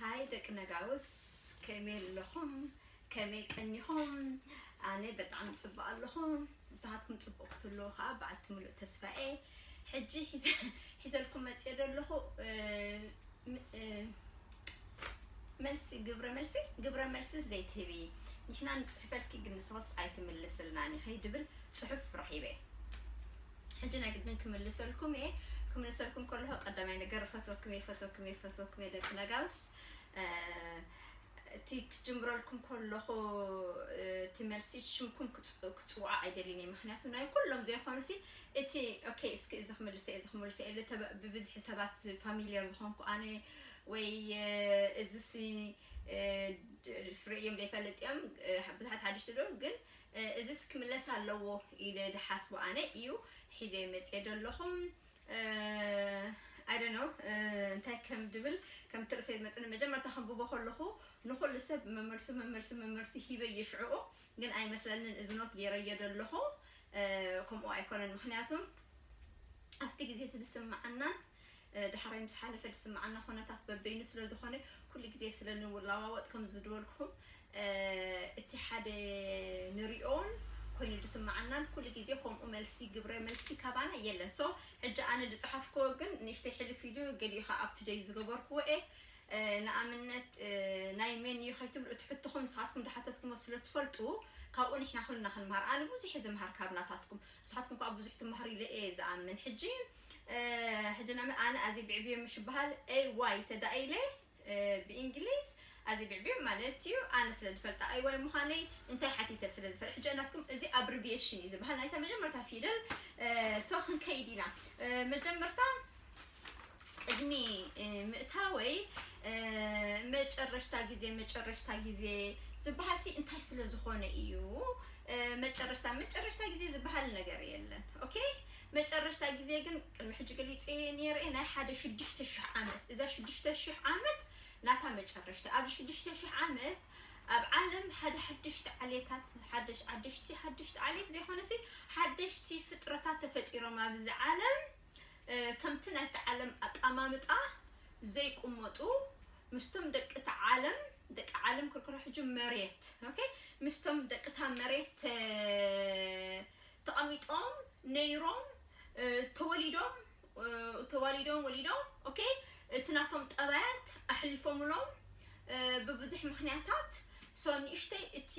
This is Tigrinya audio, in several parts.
ኣይ ደቂ ነጋውስ፣ ከመይ ኣለኹም? ከመይ ቀኒኹም? ኣነ በጣዕሚ ጽቡቕ ኣለኹ። ንስኻትኩም ጽቡቕ ክትህልዉ ኸኣ በዓልቲ ሙሉእ ተስፋ እየ። ሕጂ ሒዘ-፣ ሒዘልኩም መጽየ ዶ ኣለኹ፣ እ፣ ም-፣ እ፣ መልሲ፣ ግብረ መልሲ፣ ግብረ መልሲ ዘይትህቢ። ንሕና ንጽሕፈልኪ ግን ንስኽስ ኣይትምልስልናን ኢኺ ድብል ጽሑፍ ረኺበ። ሕጂ ናይ ግድን ክምልሰልኩም እየ። ክምልሰልኩም ከለኹ ቀዳማይ ነገር ፈትወኩም እየ፣ ፈትወኩም እየ፣ ፈትወኩም እየ ደቂ ነጋውስ። እ፣ እቲ ክጅምረልኩም ከለኹ፣ እ፣ እቲ መልሲ ሽምኩም ክጽ-፣ ክጽውዖ ኣይደልን እየ። ምኽንያቱ ናይ ኩሎም ዘይኮኑሲ እቲ፣ ኦኬ፣ እስኪ እዚ ክምልሰ እየ፣ እዚ ክምልሰ እየ ኢለ ተበ-፣ ብብዝሒ ሰባት ፋሚልየር ዝኾንኩ ኣነ ወይ፣ እ፣ እዚሲ፣ እ፣ ርእዮም ዘይፈልጥ እዮም፣ እ፣ ብዙሓት ሓደሽቲ ዶ ግን፣ እ፣ እዚስ ክምለስ ኣለዎ ኢለ ዝሓስቦ ኣነ እዩ ሒዘ መጽየ ዘለኹም። እ፣ I don't know፣ እ፣ እንታይ ከም ድብል፣ ከምቲ ርእሰይ ዝመጽኒ መጀመርታ ከንብቦ ከለኹ ንኹሉ ሰብ መመልሱ፣ መመልሱ፣ መመልሱ ሂበ ይሽዕኡ፣ ግን ኣይመስለንን እዚ ኖት ገይረዮ ዘለኹ፣ እ፣ ከምኡ ኣይኮነን። ምኽንያቱም ኣብቲ ግዜ እቲ ዝስምዓናን፣ እ፣ ዳሕራይ ምስ ሓለፈ ዝስምዓና ኩነታት በበይኑ ስለ ዝኾነ፣ ኩሉ ግዜ ስለ ንለዋወጥ ከም ዝድበልኩኹም፣ እ፣ እቲ ሓደ ንሪኦን ኮይኑ ዝስምዓናን ኩሉ ግዜ ከምኡ መልሲ፣ ግብረ መልሲ ካባና የለን። So፣ ሕጂ ኣነ ዝጸሓፍክዎ ግን ንእሽተይ ሕልፍ ኢሉ፣ ገሊኡ ኸኣ up to date ዝገበርክዎ እየ። እ፣ ንኣብነት፣ እ፣ ናይ መን እዩ ከይትብሉ፣ እቲ ሕቶኹም ንስኻትኩም ዝሓተትኩሞ ስለ ትፈልጡ፣ ካብኡ ንሕና ኩልና ክንምሃር። ኣነ ብዙሕ እየ ዝምሃር ካብ ናታትኩም፣ ንስኻትኩም ከኣ ብዙሕ ትምሃሩ ኢለ እየ ዝኣምን። ሕጂ፣ እ፣ ሕጂ ንኣብነት ኣነ ኣዜብ ይዕብዮም ምሽ ይበሃል፣ ኤ ዋይ ተዳኢለ፣ እ፣ ብእንግሊዝ ኣዜብ ይዕብዮም ማለት እዩ። ኣነ ስለ ዝፈልጣ ኤ ዋይ ምዃነይ እንታይ ሓቲተ ስለ ዝፈልጥ። ሕጂ ናትኩም እዚ ኣብሪቪየሽን እዩ ዝበሃል፣ ናይታ መጀመርታ ፊደል። እ፣ so ክንከይድ ኢና። እ፣ መጀመርታ ቅድሚ፣ እ፣ ምእታወይ፣ እ፣ መጨረሽታ ግዜ፣ መጨረሽታ ግዜ ዝበሃልሲ እንታይ ስለ ዝኾነ እዩ? እ፣ መጨረሽታ፣ መጨረሽታ ግዜ ዝበሃል ነገር የለን። ኦኬ? መጨረሽታ ግዜ ግን ቅድሚ ሕጂ ገሊጸ ነይረ፣ ናይ ሓደ ሽዱሽተ ሽሕ ዓመት። እዛ ሽዱሽተ ሽሕ ዓመት ናታ መጨረሽታ። ኣብ ሽዱሽተ ሽሕ ዓመት ኣብ ዓለም ሓደ ሓድሽቲ ዓሌታት፣ ሓደሽ-፣ ሓደሽቲ፣ ሓደሽቲ ዓሌት ዘይኮነሲ፣ ሓደሽቲ ፍጥረታት ተፈጢሮም ኣብዚ ዓለም። እ፣ ከምቲ ናይቲ ዓለም ኣቀማምጣ ዘይቅመጡ፣ ምስቶም ደቂ እቲ ዓለም፣ ደቂ ዓለም ክርክሮ ሕጂ መሬት፣ ኦኬ? ምስቶም ደቂ እታ መሬት፣ እ፣ ተቐሚጦም ነይሮም፣ እ፣ ተወሊዶም፣ እ፣ ተዋሊዶም ወሊዶም፣ ኦኬ? እቲ ናቶም ጠባያት ኣሕሊፎምሎም፣ እ፣ ብብዙሕ ምኽንያታት። So፣ ንእሽተይ እቲ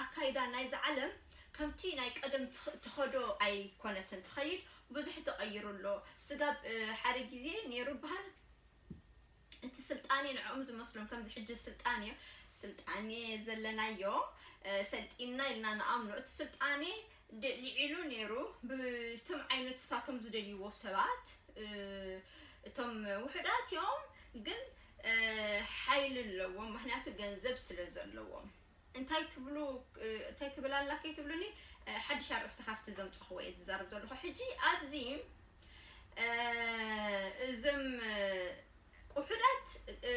ኣካይዳ ናይዚ ዓለም ከምቲ ናይ ቀደም ትኽ-፣ ትኸዶ ኣይኮነትን ትኸይድ፣ ብዙሕ ተቐይሩ ኣሎ። ስጋብ፣ እ፣ ሓደ ግዜ ነይሩ በሃል፣ እቲ ስልጣኔ ንዕኦም ዝመስሎም፣ ከምዚ ሕጂ ስልጣኔ፣ ስልጣኔ ዘለናዮ፣ እ፣ ሰልጢንና ኢልና ንኣምኖ። እቲ ስልጣኔ ድ-፣ ልዒሉ ነይሩ፣ ብቶም ዓይነት እሳቶም ዝደልይዎ ሰባት፣ እ፣ እቶም ውሑዳት እዮም፣ ግን፣ እ፣ ሓይሊ ኣለዎም፣ ምኽንያቱ ገንዘብ ስለ ዘለዎም። እንታይ ትብሉ፣ እ፣ እንታይ ትብል ኣላ ከይትብሉኒ፣ እ፣ ሓድሽ ኣርእስቲ ካብቲ ዘምጸኽዎ እየ ዝዛረብ ዘለኹ። ሕጂ ኣብዚ፣ እ፣ እዞም፣ እ፣ ውሑዳት፣ እ፣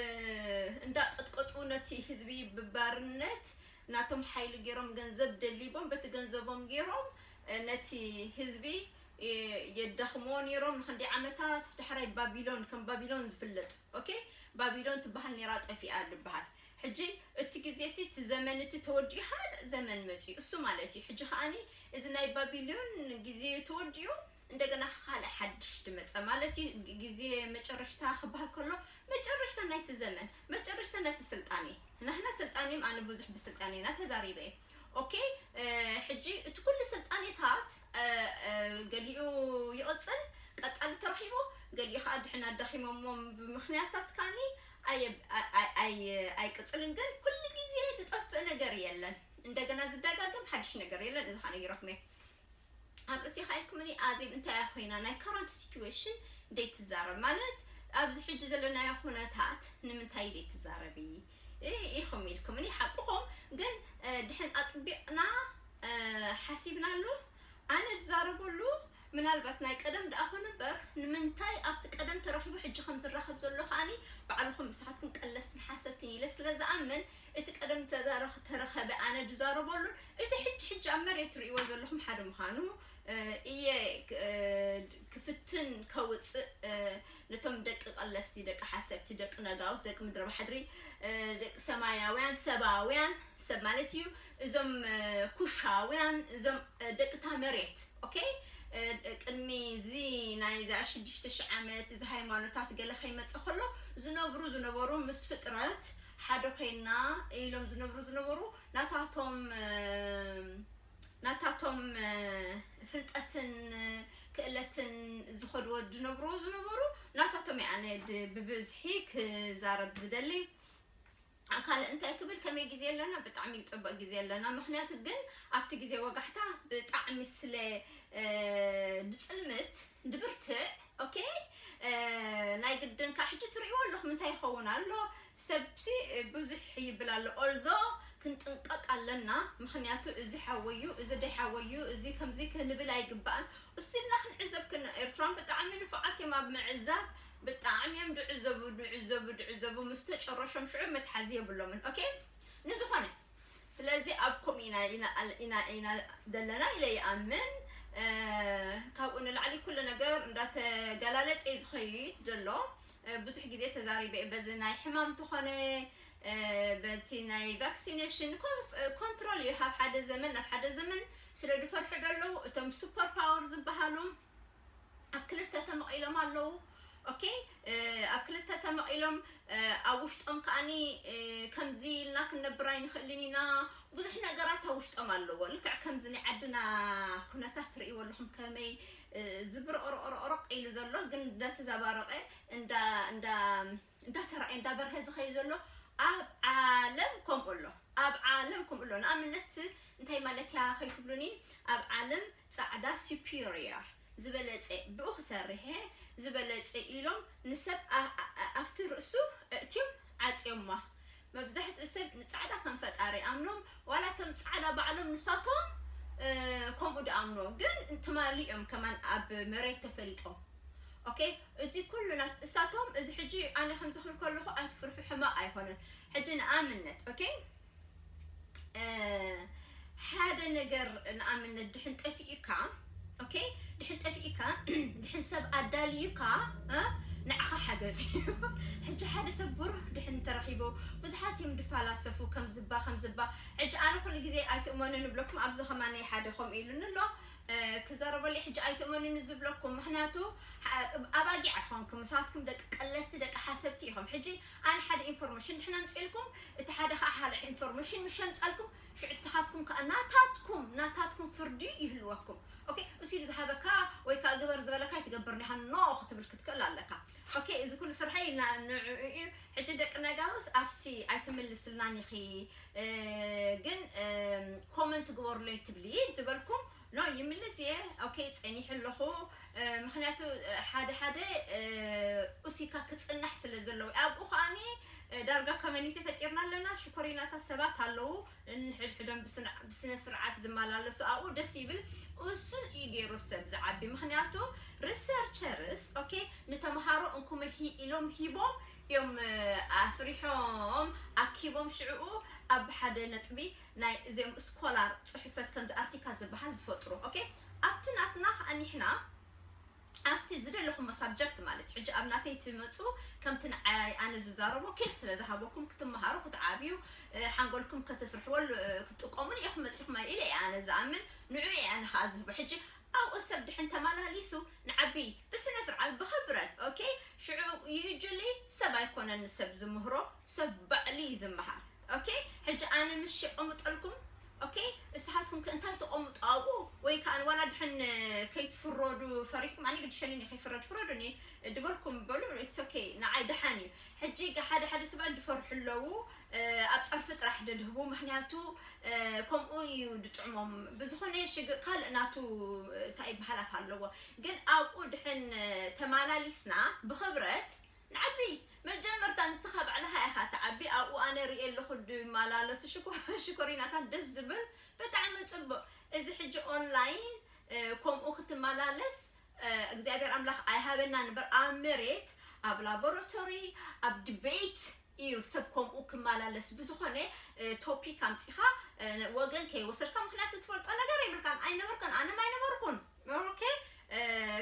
እንዳቀጥቀጡ ነቲ ህዝቢ ብባርነት ናቶም ሓይሊ ገይሮም ገንዘብ ደሊቦም በቲ ገንዘቦም ገይሮም፣ እ፣ ነቲ ህዝቢ፣ እ፣ የዳኽምዎ ነይሮም ንኽንደይ ዓመታት። ዳሕራይ ባቢሎን፣ ከም ባቢሎን ዝፍለጥ፣ ኦኬ፣ ባቢሎን ትበሃል ነይራ፣ ጠፊኣ ዝበሃል። ሕጂ እቲ ግዜ እቲ፣ እቲ ዘመን እቲ ተወዲኡ ሓደ ዘመን መጺኡ፣ እሱ ማለት እዩ። ሕጂ ከኣኒ እዚ ናይ ባቢሎን ግዜ ተወዲኡ እንደገና ካልእ ሓድሽ ድመጸ ማለት እዩ። ግ-፣ ግዜ መጨረሽታ ክበሃል ከሎ መጨረሽታ ናይቲ ዘመን፣ መጨረሽታ ናይቲ ስልጣኔ። ናህና ስልጣኔም ኣነ ብዙሕ ብስልጣኔና ተዛሪበ እየ። ኦኬ፣ እ፣ ሕጂ እቲ ኩሉ ስልጣኔታት፣ እ፣ እ፣ ገሊኡ ይቕጽል፣ ቀጻሊ ተረኺቡ፣ ገሊኡ ከኣ ድሕና ኣዳኺሞሞም ብምኽንያታት ካኒ ኣየ-፣ ኣይ-፣ ኣይ-፣ ኣይ-፣ ኣይቅጽልን። ግን ኩሉ ግዜ ዝጠፍእ ነገር የለን። እንደገና ዝደጋገም ሓድሽ ነገር የለን። እዚ ከኣ ነጊረኩም እየ። ኣብ ርእሲ ኢልኩምኒ ኣዜብ እንታይ እያ ኮይና ናይ ከረንት ሲቹዌሽን ደይትዛረብ? ማለት ኣብዚ ሕጂ ዘለናዮ ኩነታት ንምንታይ ደይትዛረቢ? እ፣ ኢኹም ኢልኩምኒ፣ ሓቅኹም። ግን፣ እ፣ ድሕን ኣጥቢቕና፣ እ፣ ሓሲብናሉ፣ ኣነ ዝዛረበሉ ምናልባት ናይ ቀደም ደኣ ኮነ እምበር፣ ንምንታይ ኣብቲ ቀደም ተረኺቡ ሕጂ ከም ዝራኸብ ዘሎ ከኣኒ ባዕልኹም ንስኻትኩም ቀለስትን ሓሰብትን ኢለ ስለ ዝኣምን፣ እቲ ቀደም ተዛረ-፣ ተረኸበ ኣነ ዝዛረበሉን እቲ ሕጂ ሕጂ ኣብ መሬት ትርእይዎ ዘለኹም ሓደ ምዃኑ፣ እ፣ እየ ክ-፣ እ፣ ክፍት-፣ ትን ከውፅእ ነቶም ደቂ ቀለስቲ፣ ደቂ ሓሰብቲ፣ ደቂ ነጋውስ፣ ደቂ ምድረ ባሕድሪ፣ ደቂ ሰማያውያን፣ ሰባውያን ሰብ ማለት እዩ። እዞም ኩሻውያን፣ እዞም ደቅታ መሬት፣ ኦኬ፣ ቅድሚ እዚ ናይ እዛ ሽዱሽተ ሽሕ ዓመት እዚ ሃይማኖታት ገለ ከይመፀ ከሎ ዝነብሩ ዝነበሩ ምስ ፍጥረት ሓደ ኮይና ኢሎም ዝነብሩ ዝነበሩ ናታቶም ናታቶም ፍልጠትን ክእለትን ዝኸድዎ ዝነብርዎ ዝነበሩ ናታቶም እየ ኣነ ብብዝሒ ክዛረብ ዝደሊ። ካልእ እንታይ ክብል፣ ከመይ ግዜ ኣለና? ብጣዕሚ ፅቡቅ ግዜ ኣለና። ምክንያቱ ግን ኣብቲ ግዜ ወጋሕታ ብጣዕሚ ስለ ድፅልምት ድብርትዕ፣ ኦኬ፣ ናይ ግድን ከዓ ሕጂ ትርእይዎ ኣለኹም እንታይ ይኸውን ኣሎ። ሰብሲ ብዙሕ ይብል ኣሎ። ኦልዶ ክንጥንቀቅ ኣለና። ምክንያቱ እዚ ሓወዩ፣ እዚ ደይ ሓወዩ፣ እዚ ከምዚ ክንብል ኣይግባእን። እሱ ኢልና ክንዕዘብ ክን ኤርትራን ብጣዕሚ ንፉዓት እዮም ኣብ ምዕዛብ። ብጣዕሚ እዮም ድዕዘቡ ድዕዘቡ ድዕዘቡ ምስ ተጨረሾም ሽዑ መትሓዚ የብሎምን። ኦኬ፣ ንዝኾነ ስለዚ ኣብ ከምኡ ኢና ኢና ኢና ኢና ዘለና ኢለ ይኣምን። ካብኡ ንላዕሊ ኩሉ ነገር እንዳተገላለፀ እዩ ዝኸይድ ዘሎ። ብዙሕ ግዜ ተዛሪበ እየ በዚ ናይ ሕማም ተኾነ በቲ ናይ ቫክሲኔሽን ኮንትሮል እዩ። ካብ ሓደ ዘመን ናብ ሓደ ዘመን ስለ ዝፈርሑ ዘለዉ እቶም ሱፐር ፓወር ዝበሃሉ ኣብ ክልተ ተመቒሎም ኣለዉ። ኦኬ፣ ኣብ ክልተ ተመቒሎም ኣብ ውሽጦም ከዓኒ ከምዚ ኢልና ክንነብር ኣይንኽእልን ኢና። ብዙሕ ነገራት ኣብ ውሽጦም ኣለዎ። ልክዕ ከምዚ ናይ ዓድና ኩነታት ትርእይዎ ኣለኹም ከመይ ዝብረቕረቕረቕረቕ ኢሉ ዘሎ ግን እንዳተዘባረቐ እንዳ እንዳ እንዳተራእየ እንዳበርሀ ዝኸይ ዘሎ ኣብ ዓለም ከምኡ ኣሎ። ኣብ ዓለም ከምኡ ኣሎ። ንኣብነት እንታይ ማለት እያ ከይትብሉኒ፣ ኣብ ዓለም ጻዕዳ ሱፒሪየር ዝበለጸ ብኡ ክሰርሐ ዝበለጸ ኢሎም ንሰብ ኣብቲ ርእሱ እእትዮም ዓጽዮማ። መብዛሕትኡ ሰብ ንጻዕዳ ከም ፈጣሪ ኣምኖም ዋላ እቶም ጻዕዳ ባዕሎም ንሳቶም ከምኡ ድኣምኖ ግን ትማሊ እዮም ከማን ኣብ መሬት ተፈሊጦም። ኦኬ፣ እዚ ኩሉ እሳቶም እዚ ሕጂ ኣነ ከም ዝኽብል ከለኹ ኣይትፍርሑ፣ ሕማቕ ኣይኮነን። ሕጂ ንኣብነት ኦኬ፣ ሓደ ነገር ንኣብነት ድሕን ጠፊኡካ፣ ኦኬ፣ ድሕን ጠፊኡካ ድሕን ሰብ ኣዳልዩካ ንዓኻ ሓገዝ እዩ። ሕጂ ሓደ ሰብ ብሩህ ድሕን ተረኺቡ ብዙሓት እዮም ድፋላሰፉ ከም ዝባ ከም ዝባ። ሕጂ ኣነ ኩሉ ግዜ ኣይትእመኑን እብለኩም፣ ኣብዚ ከማን ሓደ ከምኡ ኢሉኒ ኣሎ። ክዛረበሉ ሕጂ ኣይትእመኑኒ ዝብለኩም፣ ምክንያቱ ኣባጊዕ ኣይኮንኩም፣ ንሳትኩም ደቂ ቀለስቲ ደቂ ሓሰብቲ ኢኹም። ሕጂ ኣነ ሓደ ኢንፎርሜሽን ድሕን ኣምፅልኩም፣ እቲ ሓደ ከዓ ሓደ ኢንፎርሜሽን ምሽ ኣምፃልኩም፣ ሽዑ ንስኻትኩም ከዓ ናታትኩም ናታትኩም ፍርዲ ይህልወኩም። ኦኬ፣ እሱ ኢሉ ዝሃበካ ወይ ከዓ ግበር ዝበለካ ኣይትገብርን ኢኻ፣ ኖ ክትብል ክትክእል ኣለካ። ኦኬ፣ እዚ ኩሉ ስርሐይ ንዕኡ እዩ። ሕጂ ደቂ ነጋውስ ኣብቲ ኣይትምልስልናን ኢኺ፣ ግን ኮመንት ግበሩለይ ትብሊ ዝበልኩም ኖ ይምልስ እየ። ኦኬ፣ ጸኒሑ ኣለኹ። ምክንያቱ ሓደ ሓደ ኡሲካ ክጽናሕ ስለ ዘለዎ ኣብኡ ከዓኒ ዳርጋ ኮሚኒቲ ፈጢርና ኣለና። ሽኮሪናታት ሰባት ኣለዉ ሕድሕዶም ብስነ ስርዓት ዝመላለሱ ኣብኡ ደስ ይብል። እሱ እዩ ገይሩ ሰብ ዝዓቢ። ምክንያቱ ሪሰርቸርስ ኦኬ ንተምሃሮ እንኩመ ኢሎም ሂቦም እዮም ኣስሪሖም ኣኪቦም ሽዕኡ ኣብ ሓደ ነጥቢ ናይ እዚኦም ስኮላር ጽሑፈት ከምዚ ኣርቲካ ዝበሃል ዝፈጥሩ። ኦኬ ኣብቲ ናትና ከዓ ኒሕና ኣብቲ ዝደለኹሞ ሳብጀክት ማለት ሕጂ ኣብ ናተይ ትመፁ ከምቲ ንዓይ ኣነ ዝዛረቦ ኬፍ ስለ ዝሃበኩም ክትመሃሩ ክትዓብዩ ሓንጎልኩም ከተስርሕወሉ ክትጥቀሙን ኢኹም መፂኹም ኢለ እየ ኣነ ዝኣምን። ንዑ እየ ኣነ ከዓ ዝህቦ ሕጂ ኣብኡ ሰብ ድሕን ተመላሊሱ ንዓቢ ብስነ ስርዓት ብኽብረት ኦኬ ሽዑ ዩጁሊ ሰብ ኣይኮነን ንሰብ ዝምህሮ ሰብ ባዕሉ እዩ ዝመሃር። ኦኬ ሕጂ ኣነ ምሽ የቐምጠልኩም ኦኬ እሳትኩም ከ እንታይ ተቐምጡ ኣብኡ ወይ ከዓ ዋላ ድሕን ከይትፍረዱ ፈሪሕኩም ኣነ ግድሸኒ ከይፍረድ ፍረዱኒ ድበልኩም በሉ it's okay ንዓይ ደሓን እዩ። ሕጂ ሓደ ሓደ ሰባት ድፈርሑ ኣለዉ ኣብ ፀርፊ ጥራሕ ደድህቡ ምክንያቱ ከምኡ እዩ ድጥዕሞም ብዝኾነ ሽግር ካልእ ናቱ እንታይ በሃላት ኣለዎ ግን ኣብኡ ድሕን ተማላሊስና ብኽብረት ንዓቢ መጀመርታ ንስኻ ባዕልኻ ኢኻ ትዓቢ ኣብኡ ኣነ ርእየ ኣለኹ ድመላለሱ ሽኮሪናታት ደስ ዝብል ብጣዕሚ ፅቡቅ እዚ ሕጂ ኦንላይን ከምኡ ክትመላለስ እግዚኣብሔር ኣምላኽ ኣይሃበና ንበር ኣብ መሬት ኣብ ላቦራቶሪ ኣብ ድቤት እዩ ሰብ ከምኡ ክመላለስ ብዝኾነ ቶፒክ ኣምፂኻ ወገን ከይወሰድካ ምክንያቱ ትፈልጦ ነገር የብልካን ኣይነበርካን ኣነም ኣይነበርኩን ኦኬ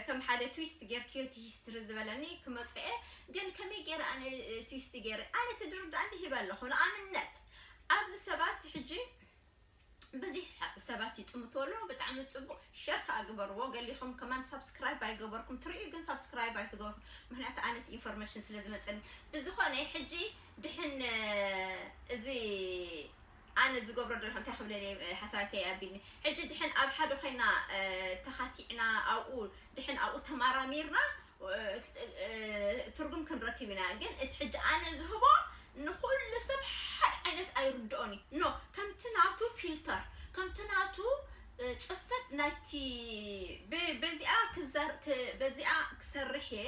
ከም ሓደ ትዊስት ጌርክዮ እቲ ሂስትሪ ዝበለኒ ክመፅኦ እየ። ግን ከመይ ገይረ ኣነ ትዊስት ገይረ ኣነ ትድርዳእኒ ሂበ ኣለኹ። ንኣብነት ኣብዚ ሰባት ሕጂ ብዙሕ ሰባት ይጥምቱ ኣለዉ። ብጣዕሚ ጽቡቕ። ሸር ከኣ ግበርዎ። ገሊኹም ከማን ሳብስክራይብ ኣይገበርኩም ትርእዩ፣ ግን ሳብስክራይብ ኣይትገብሩ። ምኽንያቱ ኣነ እቲ ኢንፎርሜሽን ስለ ዝመጸኒ። ብዝኾነ ሕጂ ድሕን እዚ ኣነ ዝገብሮ ደለኹ እንታይ ክብለኒ ሓሳብ ከይኣቢኒ። ሕጂ ድሕን ኣብ ሓደ ኮይና ተኻቲዕና ኣብኡ ድሕን ኣብኡ ተማራሚርና ትርጉም ክንረክብ ኢና። ግን እቲ ሕጂ ኣነ ዝህቦ ንኹሉ ሰብ ሓደ ዓይነት ኣይርድኦን እዩ። ኖ ከምቲ ናቱ ፊልተር ከምቲ ናቱ ጽፈት ናይቲ በዚኣ ክዘር በዚኣ ክሰርሕ እየ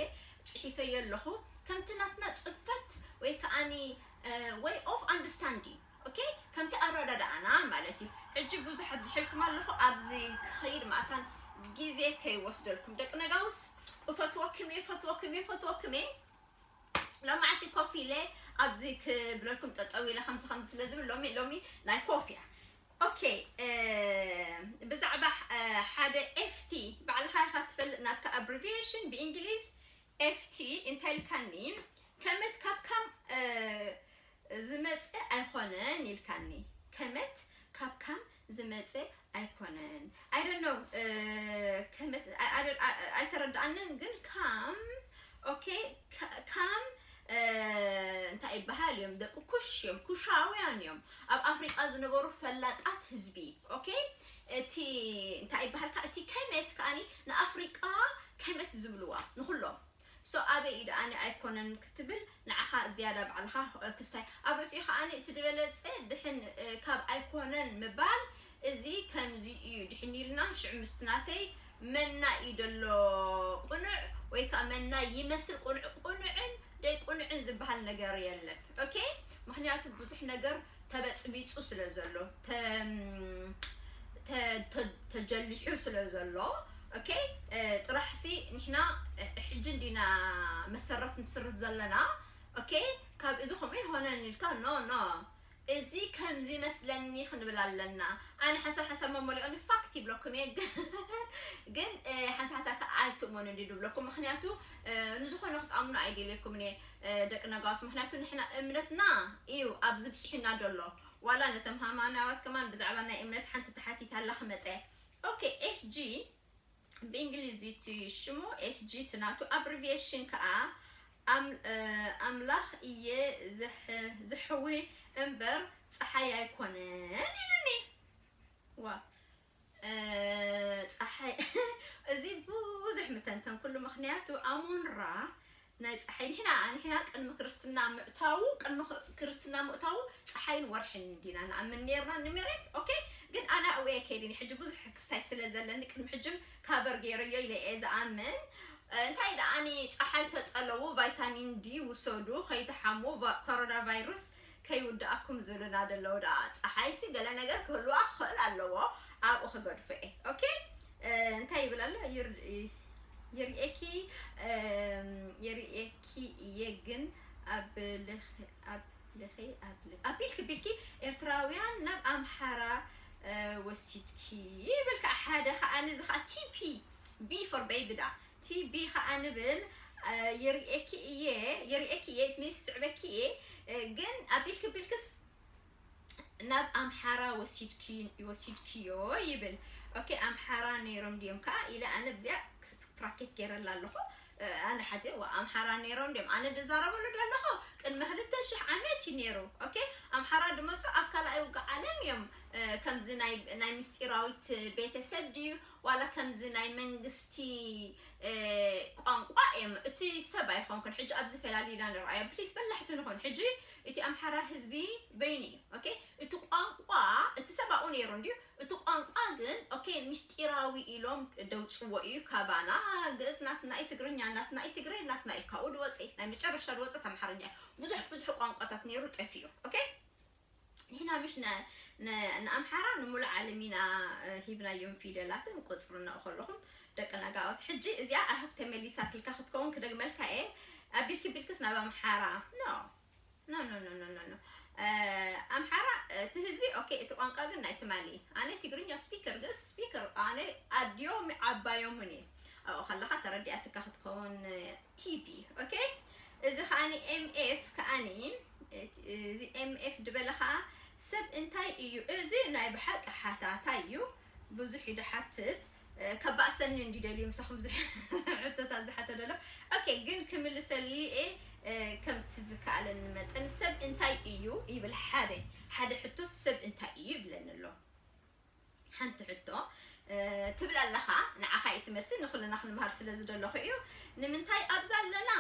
ጽሒፈዮ ኣለኹ። ከምቲ ናትና ጽፈት ወይ ከዓኒ ወይ ኦፍ ኣንደርስታንዲንግ ኦኬ ከምቲ ኣረዳድኣና ማለት እዩ። ሕጂ ብዙሕ ኣብዝሕልኩም ኣለኹ ኣብዚ ክኸይድ ማእታን ግዜ ከይወስደልኩም ደቂ ነጋውስ እፈትወኩም እየ እፈትወኩም እየ እፈትወኩም እየ። ሎማዓንቲ ኮፍ ኢለ ኣብዚ ክብለልኩም ጠጠው ኢለ ከምዚ ከምዚ ስለ ዝብል ሎሚ ሎሚ ናይ ኮፍ እያ። ኦኬ ብዛዕባ ሓደ ኤፍቲ ባዕልኻ ኢኻ ትፈልጥ ናትካ ኣብሪቪሽን ብእንግሊዝ ኤፍቲ እንታይ ኢልካኒ ከመት ካብ ካም ዝመፀ ኣይኮነን ኢልካኒ። ከመት ካብ ካም ዝመፀ ኣይኮነን። I don't know ከመት ኣይተረዳኣንን ግን ካም ኦኬ ካም እንታይ ይበሃል እዮም ደቂ ኩሽ እዮም ኩሻውያን እዮም ኣብ ኣፍሪቃ ዝነበሩ ፈላጣት ህዝቢ ኦኬ እቲ እንታይ ይበሃልካ እቲ ከመት ከዓኒ ንኣፍሪቃ ከመት ዝብልዋ ንኩሎም so ኣበይ እዩ ደኣኒ ኣይኮነን ክትብል ንዓኻ ዝያዳ ባዕልኻ ክስታይ ኣብ ርእሲኡ ከዓኒ እቲ ዝበለፀ ድሕን ካብ ኣይኮነን ምባል እዚ ከምዚ እዩ ድሕን ኢልና ሽዑ ምስቲ ናተይ መና እዩ ደሎ ቁኑዕ ወይ ከዓ መና ይመስል ቁኑዕ ቁኑዕን ደይ ቁኑዕን ዝበሃል ነገር የለን ኦኬ ምክንያቱ ብዙሕ ነገር ተበፅቢፁ ስለ ዘሎ ተጀሊሑ ስለ ዘሎ okay ጥራሕ ሲ ንሕና ሕጂ እንዲና መሰረት ንስርት ዘለና okay ካብ እዚ ከምኡ ይኾነን ኢልካ no no እዚ ከምዚ መስለኒ ክንብል ኣለና ኣነ ሓሳብ ሓሳብ መመሊኦ ንፋክት ይብለኩም እየ ግን ሓንሳ ሓንሳ ከዓ ኣይትእመኑ እንዲ ድብለኩም ምክንያቱ ንዝኾነ ክትኣምኑ ኣይደልየኩም እየ ደቂ ነጋውስ ምክንያቱ ንሕና እምነትና እዩ ኣብዚ ብፅሒና ደሎ ዋላ ነቶም ሃይማኖት ከማን ብዛዕባ ናይ እምነት ሓንቲ ተሓቲታ ኣላ ክመፀ okay SG ብእንግሊዝ እቲ ሽሙ SG ትናቱ ኣብሪቪሽን ከዓ ኣምላኽ እየ ዝሕዊ እምበር ፀሓይ ኣይኮነን ኢሉኒ ዋ ፀሓይ እዚ ብዙሕ ምተንተን ኩሉ ምክንያቱ ኣሙንራ ናይ ፀሓይ ንሕና ንሕና ቅድሚ ክርስትና ምእታዉ ቅድሚ ክርስትና ምእታዉ ፀሓይን ወርሕን እንዲና ንኣምን ነርና ንመሬት okay ግን ኣነ ኣብየ ከይድኒ ሕጂ ብዙሕ ክስታይ ስለ ዘለኒ ቅድሚ ሕጂ ካበር ገይረዮ ኢለ እየ ዝኣምን እንታይ ደኣኒ ፀሓይ ተፀለዉ ቫይታሚን ዲ ውሰዱ ከይትሓሙ ኮሮና ቫይረስ ከይውድኣኩም ዝብልና ዘለዉ ደኣ ፀሓይሲ ገለ ነገር ክህልዋ ክኽእል ኣለዎ ኣብኡ ክገድፎ እየ okay እንታይ ይብል ኣሎ ይርኤኪ ይርኤኪ እየ ግን ኣብልኺ ኣብልኺ ኣቢልኪ ቢልኪ ኤርትራውያን ናብ ኣምሓራ ወሲድኪ ይብል ከዓ ሓደ ከዓ ንዚ ከዓ ቲፒ ቢ for baby ዳ ቲቢ ከዓ ንብል ይርኤኪ እየ ይርኤኪ እየ ሚስ ስዕበኪ እየ ግን ኣቢልኪ ቢልክስ ናብ ኣምሓራ ወሲድክዮ ይብል okay ኣምሓራ ነይሮም ድዮም ከዓ ኢለ ኣነ ብዚኣ ፕራኬት ገይረላ ኣለኹ ኣነ ሓቲ ኣምሓራ ነይሮም ድዮም ኣነ ድዛረበሉ ዘለኹ ቅድሚ ክልተ ሽሕ ዓመት እዩ ነይሩ okay ኣምሓራ ድመፁ ኣብ ካልኣይ ውግእ ዓለም እዮም ከምዚ ናይ ምስጢራዊት ቤተሰብ ድዩ ዋላ ከምዚ ናይ መንግስቲ ቋንቋ እዮም እቲ ሰብ ኣይኮንኩን ሕጂ ኣብዚ ፈላሊና ንርኣዮ ፕሊስ በላሕቲ ንኾን ሕጂ እቲ ኣምሓራ ህዝቢ በይኑ እዩ okay እቲ ቋንቋ እቲ ሰብ ኣብኡ ነይሩ እንድዩ እቲ ቋንቋ ግን okay ምስጢራዊ ኢሎም ደውፅዎ እዩ ካባና ግእዝ ናትና እዩ ትግርኛ ናትና እዩ ትግረ ናትና እዩ ካብኡ ድወፅእ ናይ መጨረሻ ድወፅእ ኣምሓርኛ እዩ ብዙሕ ብዙሕ ቋንቋታት ነይሩ ጠፊኡ okay ንሕና ምሽ ንኣምሓራ ንሙሉእ ዓለም ኢና ሂብናዮም ፊደላትን ቁፅሪ እናኡ ከለኹም ደቂ ነጋውስ ሕጂ እዚኣ ኣህብ ተመሊሳትልካ ክትከውን ክደግመልካ እየ ኣቢልኪ ቢልክስ ናብ ኣምሓራ no no no no no no ኣምሓራ እቲ ህዝቢ okay እቲ ቋንቋ ግን ናይ ትማሊ ኣነ ትግርኛ ስፒከር ግእዝ ስፒከር ኣነ ኣድዮም ዓባዮምን እየ ኣብኡ ከለኻ ተረዲኣትካ ክትከውን። ቲቢ። ኦኬ፣ እዚ ከዓኒ ኤምኤፍ ከዓኒ፣ እዚ ኤምኤፍ ዝበለ ከዓ ሰብ እንታይ እዩ? እዚ ናይ ብሓቂ ሓታታይ እዩ። ብዙሕ እዩ ድሓትት። ከባእሰኒ እንዲ ደልዩ ምሳኹም ሕቶታት ዝሓተ ደሎ። ኦኬ፣ ግን ክምልሰልየ። ከምቲ ዝከኣለኒ መጠን ሰብ እንታይ እዩ ይብል። ሓደ ሓደ ሕቶ ሰብ እንታይ እዩ ይብለኒ ኣሎ። ሓንቲ ሕቶ ትብል ኣለኻ። ንዓኻ እዩ ትመልሲ፣ ንኹልና ክንምሃር ስለ ዝደለኹ እዩ። ንምንታይ ኣብዛ ኣለና?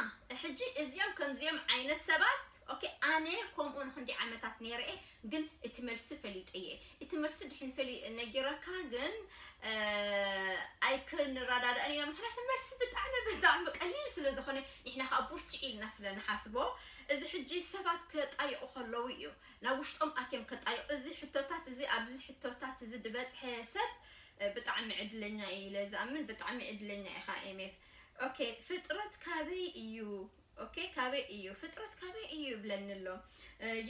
ሕጂ እዚኦም ከምዚኦም ዓይነት ሰባት፣ ኦኬ፣ ኣነ ከምኡ ንክንዲ ዓመታት ነይረ እየ፣ ግን እቲ መልሲ ፈሊጠ እየ። እቲ መልሲ ድሕን ፈሊ ነጊረካ ግን ኣይክንረዳዳእን ኢና። ምክንያቱ መልሲ ብጣዕሚ ብጣዕሚ ቀሊል ስለ ዝኾነ፣ ንሕና ከዓ ቡርትዕ ኢልና ስለ ንሓስቦ፣ እዚ ሕጂ ሰባት ክጣይቑ ከለዉ እዩ ናብ ውሽጦም ኣትዮም ክጣይቑ። እዚ ሕቶታት እዚ ኣብዚ ሕቶታት እዚ ዝበፅሐ ሰብ ብጣዕሚ ዕድለኛ እዩ ኢለ ዝኣምን። ብጣዕሚ ዕድለኛ ኢኻ ኤሜፍ። ኦኬ፣ ፍጥረት ካበይ እዩ? ኦኬ፣ ካበይ እዩ? ፍጥረት ካበይ እዩ ይብለኒ ኣሎ።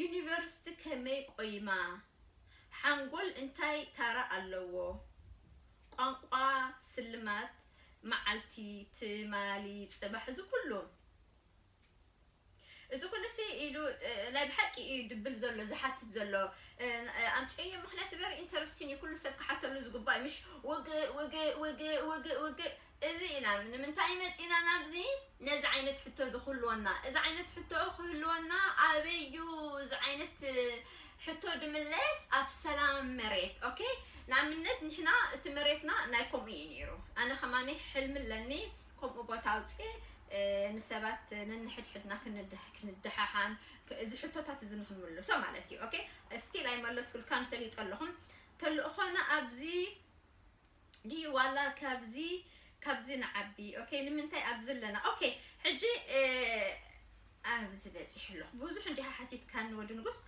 ዩኒቨርስቲ ከመይ ቆይማ? ሓንጎል እንታይ ታራ ኣለዎ? ቋንቋ፣ ስልማት፣ መዓልቲ፣ ትማሊ፣ ጽባሕ፣ እዚ ኩሉ እዚ ኩሉ ሲ ኢሉ ናይ ብሓቂ እዩ ድብል ዘሎ ዝሓትት ዘሎ። ኣምፅዮ ምክንያት very interesting እዩ። ኩሉ ሰብ ክሓተሉ ዝግባእ ምሽ ውግእ ውግእ ውግእ ውግእ ውግእ እዚ ኢና። ንምንታይ መፂና ናብዚ? ነዚ ዓይነት ሕቶ እዚ ክህልወና። እዚ ዓይነት ሕቶ ክህልወና ኣበዩ? እዚ ዓይነት ሕቶ ድምለስ ኣብ ሰላም መሬት። ኦኬ፣ ንኣብነት ንሕና እቲ መሬትና ናይ ከምኡ እዩ ነይሩ። ኣነ ከማኒ ሕልሚ ኣለኒ ከምኡ ቦታ ኣውፅእ ንሰባት ነንሕድሕድና ክንደሓሓን እዚ ሕቶታት እዚ ንክንምልሶ ማለት እዩ። ኦኬ፣ ስቲል ኣይመለስኩልካን ፈሊጦ ኣለኹም። ተልእኾና ኣብዚ ድዩ ዋላ ካብዚ ካብዚ ንዓቢ? ኦኬ፣ ንምንታይ ኣብዚ ኣለና? ኦኬ፣ ሕጂ ኣብዚ በፂሑ ኣሎ። ብዙሕ እንዲኻ ሓቲትካኒ ወዲ ንጉስ።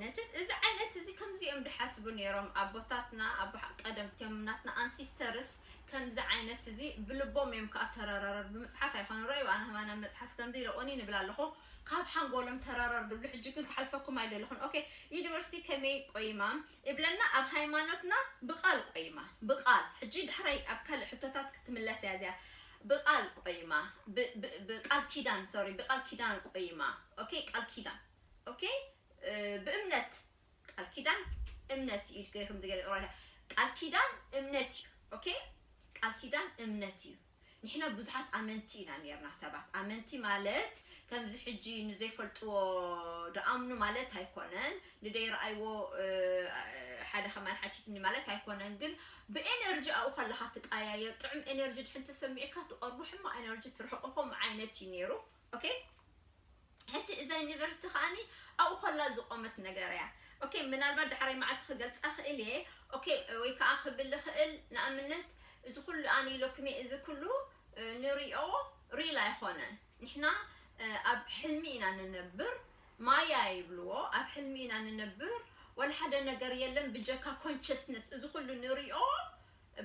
ነጀስ እዚ ዓይነት እዚ ከምዚ እዮም ድሓስቡ ነይሮም ኣቦታትና፣ ኣቦ ቀደምቲዮም ናትና ኣንሲስተርስ ከምዚ ዓይነት እዚ ብልቦም እዮም ከዓ ተረራረር። ብመፅሓፍ ኣይኮነ ረዩ ኣነ ህማና መፅሓፍ ከምዚ ኢለቆኒ ንብል ኣለኹ። ካብ ሓንጎሎም ተረረር ድብሉ። ሕጂ ግን ክሓልፈኩም ኣይደለኹን። ኦኬ፣ ዩኒቨርሲቲ ከመይ ቆይማ ይብለና? ኣብ ሃይማኖትና ብቃል ቆይማ፣ ብቃል። ሕጂ ድሕራይ ኣብ ካልእ ሕቶታት ክትምለስ እያ እዚኣ። ብቃል ቆይማ፣ ብቃል ኪዳን፣ ሶሪ፣ ብቃል ኪዳን ቆይማ። ኦኬ፣ ቃል ኪዳን። ኦኬ፣ ብእምነት። ቃል ኪዳን እምነት እዩ። ኢድ ገይርኩም ዝገለ ኦራታ ቃል ኪዳን እምነት እዩ። ኦኬ፣ ቃል ኪዳን እምነት እዩ። ንሕና ብዙሓት ኣመንቲ ኢና ነርና ሰባት። ኣመንቲ ማለት ከምዚ ሕጂ ንዘይፈልጥዎ ደኣምኑ ማለት ኣይኮነን። ንደይረኣይዎ ሓደ ከማን ሓቲትኒ ማለት ኣይኮነን። ግን ብኤነርጂ ኣብኡ ከለኻ ትቃያየር። ጥዑም ኤነርጂ ድሕን ተሰሚዕካ ትቐርቡ፣ ሕማቕ ኤነርጂ ትርሕቆ። ከምኡ ዓይነት እዩ ነይሩ። ኦኬ፣ ሕጂ እዛ ዩኒቨርሲቲ ከዓኒ ኣብኡ ከላ ዝቆመት ነገር እያ። ኦኬ፣ ምናልባት ዳሕራይ መዓልቲ ክገልፃ ክእል እየ። ኦኬ፣ ወይ ከዓ ክብል ክእል ንኣብነት እዚ ኩሉ ኣነ ኢለኩም እየ፣ እዚ ኩሉ ንሪኦ ሪል ኣይኮነን። ንሕና ኣብ ሕልሚ ኢና ንነብር። ማያ ይብልዎ፣ ኣብ ሕልሚ ኢና ንነብር። ወላ ሓደ ነገር የለን ብጀካ ኮንሽስነስ። እዚ ኩሉ ንሪኦ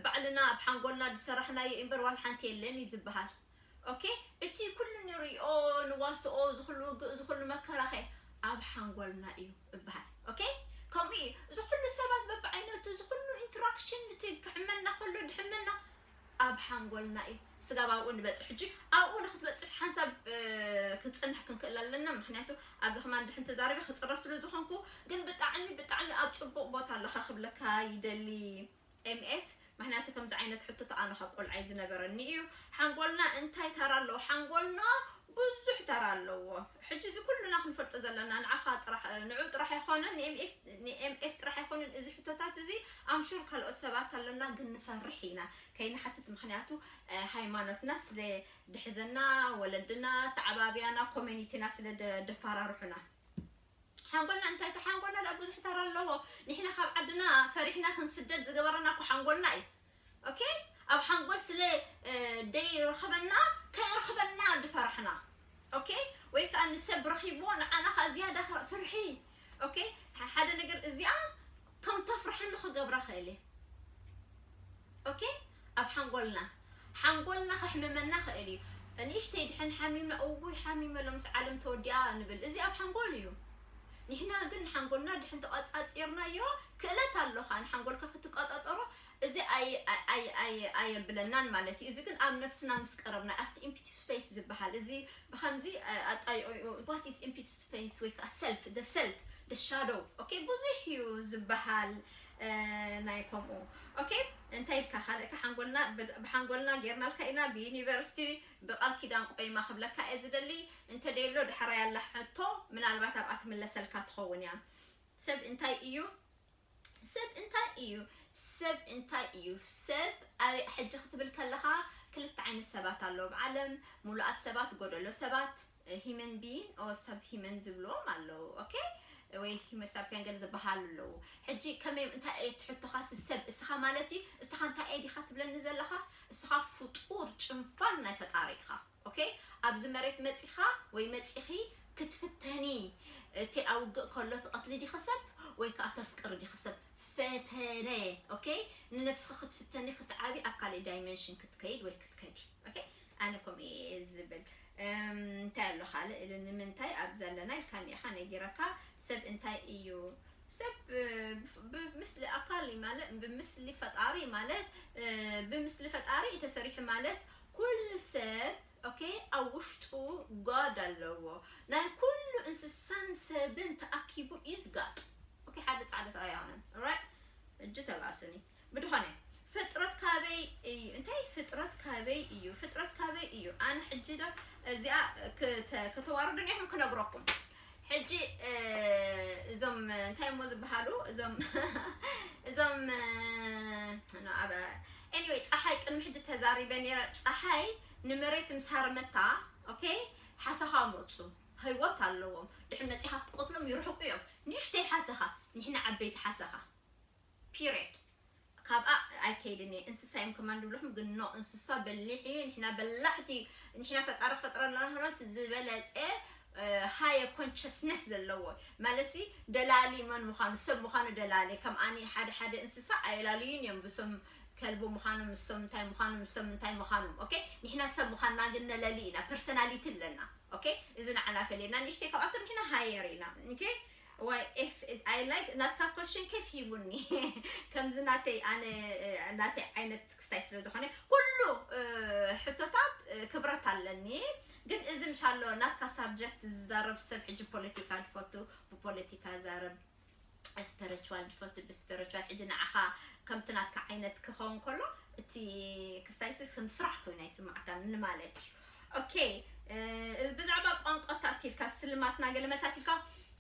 ባዕልና ኣብ ሓንጎልና ዝሰራሕናዮ እምበር ዋላ ሓንቲ የለን እዩ ዝበሃል። ኦኬ፣ እቲ ኩሉ ንሪኦ ንዋስኦ ዝኩሉ ውግእ ዝኩሉ መከራኸ ኣብ ሓንጎልና እዩ እበሃል። ኦኬ፣ ከምኡ እዩ። ዝኩሉ ሰባት በብዓይነቱ ዝኩሉ ኢንትራክሽን እቲ ክሕመና ከሎ ድሕመና ኣብ ሓንጎልና እዩ። ስጋብ ኣብኡ ንበፅሕ። ሕጂ ኣብኡ ንክትበፅሕ ሓንሳብ ክንፅንሕ ክንክእል ኣለና። ምክንያቱ ኣብዚ ከማን ድሕን ተዛሪበ ክፅረፍ ስለ ዝኾንኩ፣ ግን ብጣዕሚ ብጣዕሚ ኣብ ፅቡቅ ቦታ ኣለካ ክብለካ ይደሊ። ኤምኤፍ ምክንያቱ ከምዚ ዓይነት ሕቶት ኣነ ካብ ቆልዓይ ዝነበረኒ እዩ። ሓንጎልና እንታይ ተራ ኣለዎ? ሓንጎልና ብዙሕ ተራ ኣለዎ። ሕጂ እዚ ኩሉና ክንፈልጦ ዘለና ንዓኻ ጥራሕ ንዑ ጥራሕ ኣይኮነን፣ ንኤምኤፍ ጥራሕ ኣይኮነን። እዚ ሕቶታት እዚ ኣምሹር ካልኦት ሰባት ኣለና፣ ግን ንፈርሕ ኢና ከይንሓትት። ምክንያቱ ሃይማኖትና ስለ ድሕዘና፣ ወለድና፣ ተዓባብያና፣ ኮሚኒቲና ስለ ደፋራርሑና። ሓንጎልና እንታይ እቲ ሓንጎልና ዳ ብዙሕ ተራ ኣለዎ። ንሕና ካብ ዓድና ፈሪሕና ክንስደድ ዝገበረና እኮ ሓንጎልና እዩ። ኦኬ፣ ኣብ ሓንጎል ስለ ደይረኸበና ከይረኸበና ድፈራሕና። ኦኬ፣ ወይ ከዓ ንሰብ ረኺብዎ ንዓና ከዓ ዝያዳ ፍርሒ። ኦኬ፣ ሓደ ነገር እዚኣ ከም ተፍርሐኒ ክገብራ ክእል እየ። ኦኬ፣ ኣብ ሓንጎልና ሓንጎልና ከሕምመና ክእል እዩ። ንእሽተይ ድሕን ሓሚምና እውይ ሓሚመ ሎምስ ዓለም ተወዲኣ ንብል። እዚ ኣብ ሓንጎል እዩ። ንሕና ግን ንሓንጎልና ድሕን ተቋፃፂርናዮ ክእለት ኣሎካ ንሓንጎልካ ክትቆፃፀሮ። እዚ ኣይ ኣይ ኣይ ኣየብለናን ማለት እዩ። እዚ ግን ኣብ ነብስና ምስ ቀረብና ኣብቲ empty space ዝበሃል እዚ ብከምዚ ኣጣይቑ what is empty space ወይ ከዓ self the self the shadow okay ብዙሕ እዩ ዝበሃል። ናይ ከምኡ okay እንታይ ኢልካ ካልእ ሓንጎልና ብሓንጎልና ጌርናልካ ኢና ብዩኒቨርሲቲ ብቃል ኪዳን ቆይማ ክብለካ እየ ዝደሊ። እንተደይሎ ድሕራይ ኣላ ሕቶ ምናልባት ኣብኣ ትምለሰልካ ትኸውን እያ። ሰብ እንታይ እዩ ሰብ እንታይ እዩ ሰብ እንታይ እዩ ሰብ ሕጂ ክትብል ከለኻ ክልተ ዓይነት ሰባት ኣለዉ ብዓለም። ሙሉኣት ሰባት ጎደሎ ሰባት human being or ሰብ human ዝብልዎም ኣለዉ። okay ወይ homo sapien ገለ ዝበሃሉ ኣለዉ። ሕጂ ከመይ እንታይ እየ ትሕቶኻሲ ሰብ እስኻ ማለት እዩ እስኻ እንታይ እየ ዲኻ ትብለኒ ዘለኻ? እስኻ ፍጡር ጭንፋን ናይ ፈጣሪ ኢኻ። okay ኣብዚ መሬት መፂኻ ወይ መፂኺ ክትፍተኒ እቲ ኣውግእ ከሎ ትቐትሊ ዲኺ ሰብ ወይ ከዓ ተፍቅሪ ዲኺ ሰብ ፈተነ okay ንነብስኺ ክትፍተኒ ክትዓቢ ኣብ ካልእ dimension ክትከይድ ወይ ክትከዲ okay ኣነ ከምኡ እየ ዝብል እንታይ ኣሎ ካልእ ንምንታይ ኣብ ዘለና ኢልካኒ ኢኻ ነጊረካ ሰብ እንታይ እዩ ሰብ ብምስሊ ኣካል ማለት ብምስሊ ፈጣሪ ማለት ብምስሊ ፈጣሪ እዩ ተሰሪሑ ማለት ኩሉ ሰብ okay ኣብ ውሽጡ God ኣለዎ ናይ ኩሉ እንስሳን ሰብን ተኣኪቡ is God okay ሓደ ፃዕዳ ኣይኮነን right እጅ ተባእሱኒ ብድኾነ ፍጥረት ካበይ እዩ እንታይ ፍጥረት ካበይ እዩ ፍጥረት ካበይ እዩ ኣነ ሕጂ ዶ እዚኣ ከተዋርዱን ኢኹም ክነግረኩም ሕጂ እዞም እንታይ እሞ ዝበሃሉ እዞም እዞም ኣብ anyway ፀሓይ ቅድሚ ሕጂ ተዛሪበ ነረ ፀሓይ ንመሬት ምስ ሃርመታ okay ሓሰኻ መፁ ህይወት ኣለዎም ድሕን መፂኻ ክትቆትሎም ይርሕቁ እዮም ንእሽተይ ሓሰኻ ንሕና ዓበይቲ ሓሰኻ period ካብኣ ኣይከይድን እየ እንስሳ እዮም ከማን ድብለኹም ግን no እንስሳ በሊሕ እዩ ንሕና በላሕቲ ንሕና ፈጣሪ ክፈጥረና ህኖት ዝበለፀ higher consciousness ዘለዎ ማለትሲ ደላሊ መን ምዃኑ ሰብ ምዃኑ ደላሊ ከም ኣኒ ሓደ ሓደ እንስሳ ኣየላልዩን እዮም ብሶም ከልቢ ምዃኑ ምሶም እንታይ ምዃኑ ምሶም እንታይ ምዃኑ okay ንሕና ሰብ ምዃንና ግን ነለሊ ኢና personality ኣለና okay እዚ ንዓና ፈለየና ንእሽተይ ካብኣቶም ንሕና higher ኢና okay ወይ if I like ናትካ question ኬፍ ሂቡኒ ከምዚ ናተይ ኣነ ናተይ ዓይነት ክስታይ ስለ ዝኾነ ኩሉ ሕቶታት ክብረት ኣለኒ ግን እዚ ምሻሎ ናትካ subject ዝዛረብ ሰብ ሕጂ ፖለቲካ ዝፈቱ ብፖለቲካ ዛረብ spiritual ዝፈቱ ብspiritual ሕጂ ንዓኻ ከምቲ ናትካ ዓይነት ክኸውን ከሎ እቲ ክስታይ ሲ ከም ስራሕ ኮይኑ ኣይስማዕካ ንማለት እዩ okay ብዛዕባ ቋንቋታት ኢልካ ስልማትና ገለመልታት ኢልካ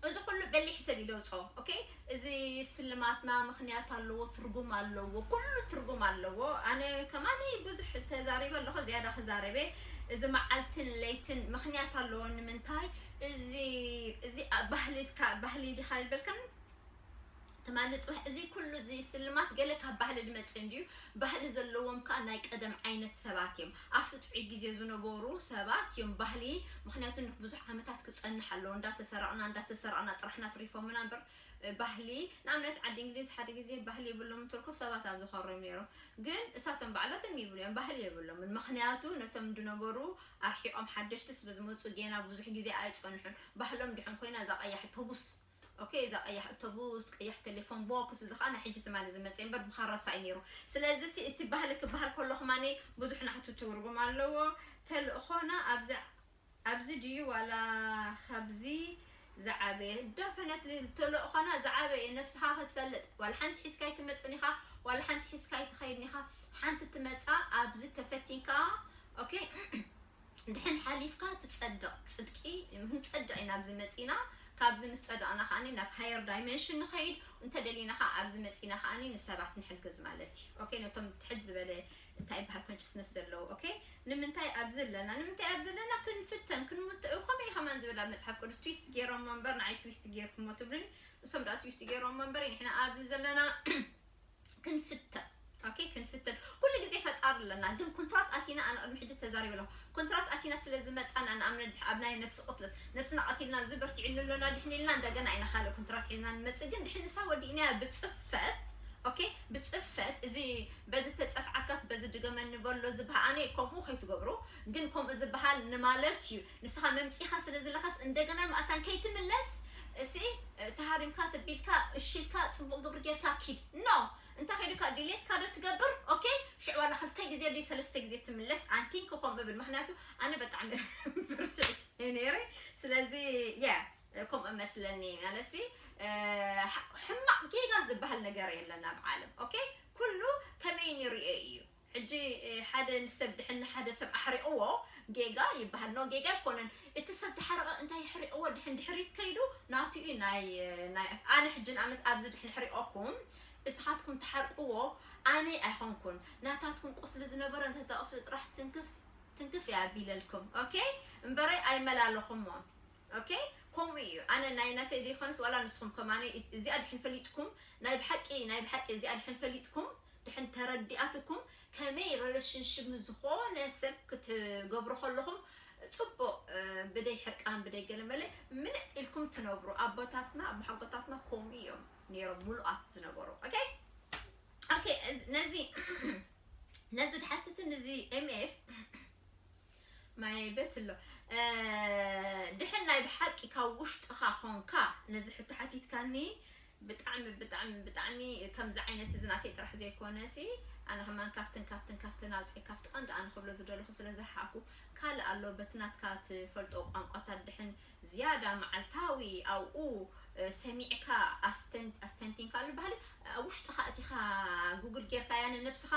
እዚ ኩሉ በሊሕ ሰብ ይደውፆ okay እዚ ስልማትና ምክንያት ኣለዎ ትርጉም ኣለዎ ኩሉ ትርጉም ኣለዎ ኣነ ከማኒ ብዙሕ ተዛሪበ ኣለኹ ዝያዳ ክዛረበ እዚ መዓልትን ለይትን ምክንያት ኣለዎ ንምንታይ እዚ እዚ ባህሊ ባህሊ ዲኻ ይበልከን ትማሊ ፅባሕ እዚ ኩሉ እዚ ስልማት ገለ ካብ ባህሊ ዝመፅእ እንድዩ ባህሊ ዘለዎም ከዓ ናይ ቀደም ዓይነት ሰባት እዮም ኣብቲ ጥዑይ ግዜ ዝነበሩ ሰባት እዮም ባህሊ ምክንያቱ ብዙሕ ዓመታት ክፀንሕ ኣለዎ እንዳተሰረቕና እንዳተሰረቕና ጥራሕና ትሪፎምና እምበር ባህሊ ንኣብነት ዓዲ እንግሊዝ ሓደ ግዜ ባህሊ የብሎም እንትልኩ ሰባት ኣብ ዝኸርም ነይሮም ግን እሳቶም ባዕላቶም ይብሉ እዮም ባህሊ የብሎምን ምክንያቱ ነቶም ዝነበሩ ኣርሒቆም ሓደሽቲ ስለ ዝመፁ ጌና ብዙሕ ግዜ ኣይፀንሑን ባህሎም ድሕን ኮይና እዛ ቀያሕ ተቡስ okay እዛ ቀያሕ ኣውቶቡስ ቀያሕ ቴሌፎን ቦክስ እዚ ከዓ ናይ ሕጂ ትማሊ ዝመፀ እምበር ብኻረሳ እዩ ነይሩ ስለዚ ሲ እቲ ባህሊ ክበሃል ከሎ ክማኒ ብዙሕ ናሕቱ ትርጉም ኣለዎ ተልእኾና ኣብዚ ኣብዚ ድዩ ዋላ ካብዚ ዝዓበየ ደፈነት ተልእኾና ዝዓበየ ነብስኻ ክትፈልጥ ዋላ ሓንቲ ሒዝካ ኣይትመፅን ኢኻ ዋላ ሓንቲ ሒዝካ ኣይትኸይድን ኢኻ ሓንቲ ትመፃ ኣብዚ ተፈቲንካ okay ድሕን ሓሊፍካ ትፀድቕ ፅድቂ ክንፀድቕ ኢና ኣብዚ መፂና ካብዚ ምስ ፀደቕና ከዓኒ ናብ higher dimension ንኸይድ እንተደሊና ከዓ ኣብዚ መፂና ከዓኒ ንሰባት ንሕግዝ ማለት እዩ okay ነቶም ትሕት ዝበለ እንታይ ይበሃል consciousness ዘለዉ okay ንምንታይ ኣብዚ ኣለና ንምንታይ ኣብዚ ኣለና ክንፍተን ክንምት ከመይ ከማን ዝብል ኣብ መፅሓፍ ቅዱስ twist ገይሮሞ እምበር ንዓይ twist ገይርኩሞ ትብሉኒ እሶም ደኣ twist ገይሮሞ እምበር ንሕና ኣብዚ ዘለና ክንፍተን okay ክንፍተን ኩሉ ግዜ ፈጣሪ ኣለና ግን ኩንትራት ኣቲና ኣነ ቅድሚ ሕጂ ተዛሪበ ኣለኹ ኩንትራት ኣቲና ስለ ዝመፃና ንኣብነት ኣብ ናይ ነብሲ ቅትለት ነብስና ቀቲልና እዚ በርቲዕሉ ኣለና ድሕን ኢልና እንደገና ኢና ካልእ ኩንትራት ሒዝና ንመፅእ ግን ድሕን ንሳ ወዲእናያ ብፅፈት okay ብፅፈት እዚ በዚ ተፀፍዓካስ በዚ ድገመኒ በሎ ዝበሃ ኣነ ከምኡ ከይትገብሩ ግን ከምኡ ዝበሃል ንማለት እዩ ንስኻ መምፂኻ ስለ ዘለኻስ እንደገና ምኣታን ከይትምለስ እሲ ተሃሪምካ ተቢልካ እሺልካ ጽቡቅ ግብሪ ጌርካ ኪድ ኖ እንተ ኸይዱካ ዲሌት ካዶ ትገብር ኦኬ ሽዕ ዋላ ክልተ ግዜ ድዩ ሰለስተ ግዜ ትምለስ ኣንቲንክ ከምኡ እብል ምክንያቱ ኣነ በጣዕሚ ብርትዕት ነይረ ስለዚ ያ ከምኡ መስለኒ ማለሲ ሕማቅ ጌጋ ዝበሃል ነገር የለን ኣብ ዓለም ኦኬ ኩሉ ከመይ ንሪኦ እዩ ሕጂ ሓደ ሰብ ድሕን ሓደ ሰብ ኣሕሪቕዎ ጌጋ ይበሃል ኖ ጌጋ ኣይኮነን እቲ ሰብ ድሓረቐ እንታይ ይሕሪቕዎ ድሕን ድሕሪት ከይዱ ናቱ እዩ ናይ ናይ ኣነ ሕጂ ንኣብነት ኣብዚ ድሕን ሕሪቐኩም እስኻትኩም ትሓርቅዎ ኣነ ኣይኾንኩን ናታትኩም ቁስሊ ዝነበረ እንተ ተቐስሉ ጥራሕ ትንክፍ ትንክፍ እያ ኣቢለልኩም ኦኬ እምበረይ ኣይመላለኹሞ ኦኬ ከምኡ እዩ ኣነ ናይ ናተይ ዘይኮነስ ዋላ ንስኹም ከማነ እዚኣ ድሕን ፈሊጥኩም ናይ ብሓቂ ናይ ብሓቂ እዚኣ ድሕን ፈሊጥኩም ድሕን ተረዲኣትኩም ከመይ ሪሌሽንሽፕ ምስ ዝኾነ ሰብ ክትገብሩ ከለኹም ፅቡቅ ብደይ ሕርቃን ብደይ ገለመለ ምልእ ኢልኩም ትነብሩ ኣቦታትና ኣቦሓጎታትና ከምኡ እዮም ነይሮም ሙሉኣት ዝነበሩ ኦኬ ኦኬ ነዚ ነዚ ድሓትትን እዚ ኤምኤፍ ማይ ቤት ኣሎ ድሕን ናይ ብሓቂ ካብ ውሽጥኻ ኾንካ ነዚ ሕቶ ሓቲትካኒ ብጣዕሚ ብጣዕሚ ብጣዕሚ ከምዚ ዓይነት እዚ ናተይ ጥራሕ ዘይኮነ ሲ ኣነ ከማን ካብትን ካብትን ካብትን ኣውፅእ ካብቲ ቀንዲ ኣነ ክብሎ ዝደለኹ ስለ ዝሓኩ ካልእ ኣሎ በቲ ናትካ ትፈልጦ ቋንቋታት ድሕን ዝያዳ መዓልታዊ ኣብኡ ሰሚዕካ ኣስተንቲንካ ኣሎ ባህሊ ኣብ ውሽጥኻ እቲኻ ጉግል ጌርካያ ንነብስኻ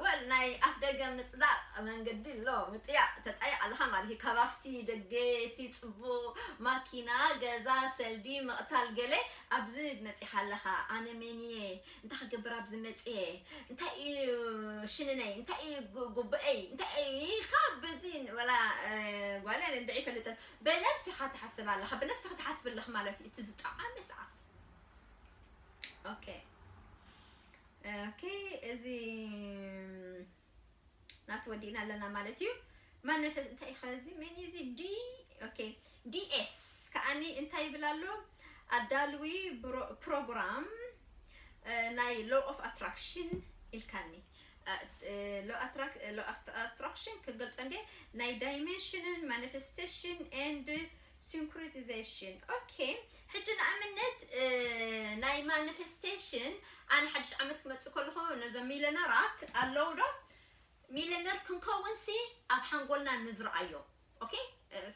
ወል ናይ ኣፍ ደገ ምፅዳቅ መንገዲ ኣሎ ምጥያቅ ተጣይቅ ኣለካ ማለት እዩ ካብ ኣብቲ ደገ እቲ ፅቡቅ ማኪና ገዛ ሰልዲ ምቅታል ገለ ኣብዚ መፂኻ ኣለካ ኣነ መን እየ እንታይ ክገብር ኣብዚ መፅየ እንታይ እዩ ሽንነይ እንታይ እዩ ጉብአይ እንታይ እዩ ኢልካ በዚ ወላ ጓል እንድዒ ይፈልጠን ብነብስኻ ትሓስብ ኣለካ ብነብስኻ ትሓስብ ኣለክ ማለት እዩ እቲ ዝጠዓመ ሰዓት ኦኬ ኦኬ እዚ ናት ወዲእና ኣለና ማለት እዩ ማነፈስ እንታይ እዩ ከዚ ሜን እዚ ዲ ኦኬ ዲኤስ ከዓኒ እንታይ ይብል ኣሎ ኣዳልዊ ፕሮግራም ናይ law of attraction ኢልካኒ law of attraction ክገልፀ እንደ ናይ dimension ን manifestation and synchronization okay ሕጂ ንኣብነት ናይ manifestation ኣነ ሓድሽ ዓመት ክመፅእ ከለኹ ነዞም ሚለነራት ኣለዉ ዶ ሚለነር ክንከውን ሲ ኣብ ሓንጎልና ንዝረኣዮ okay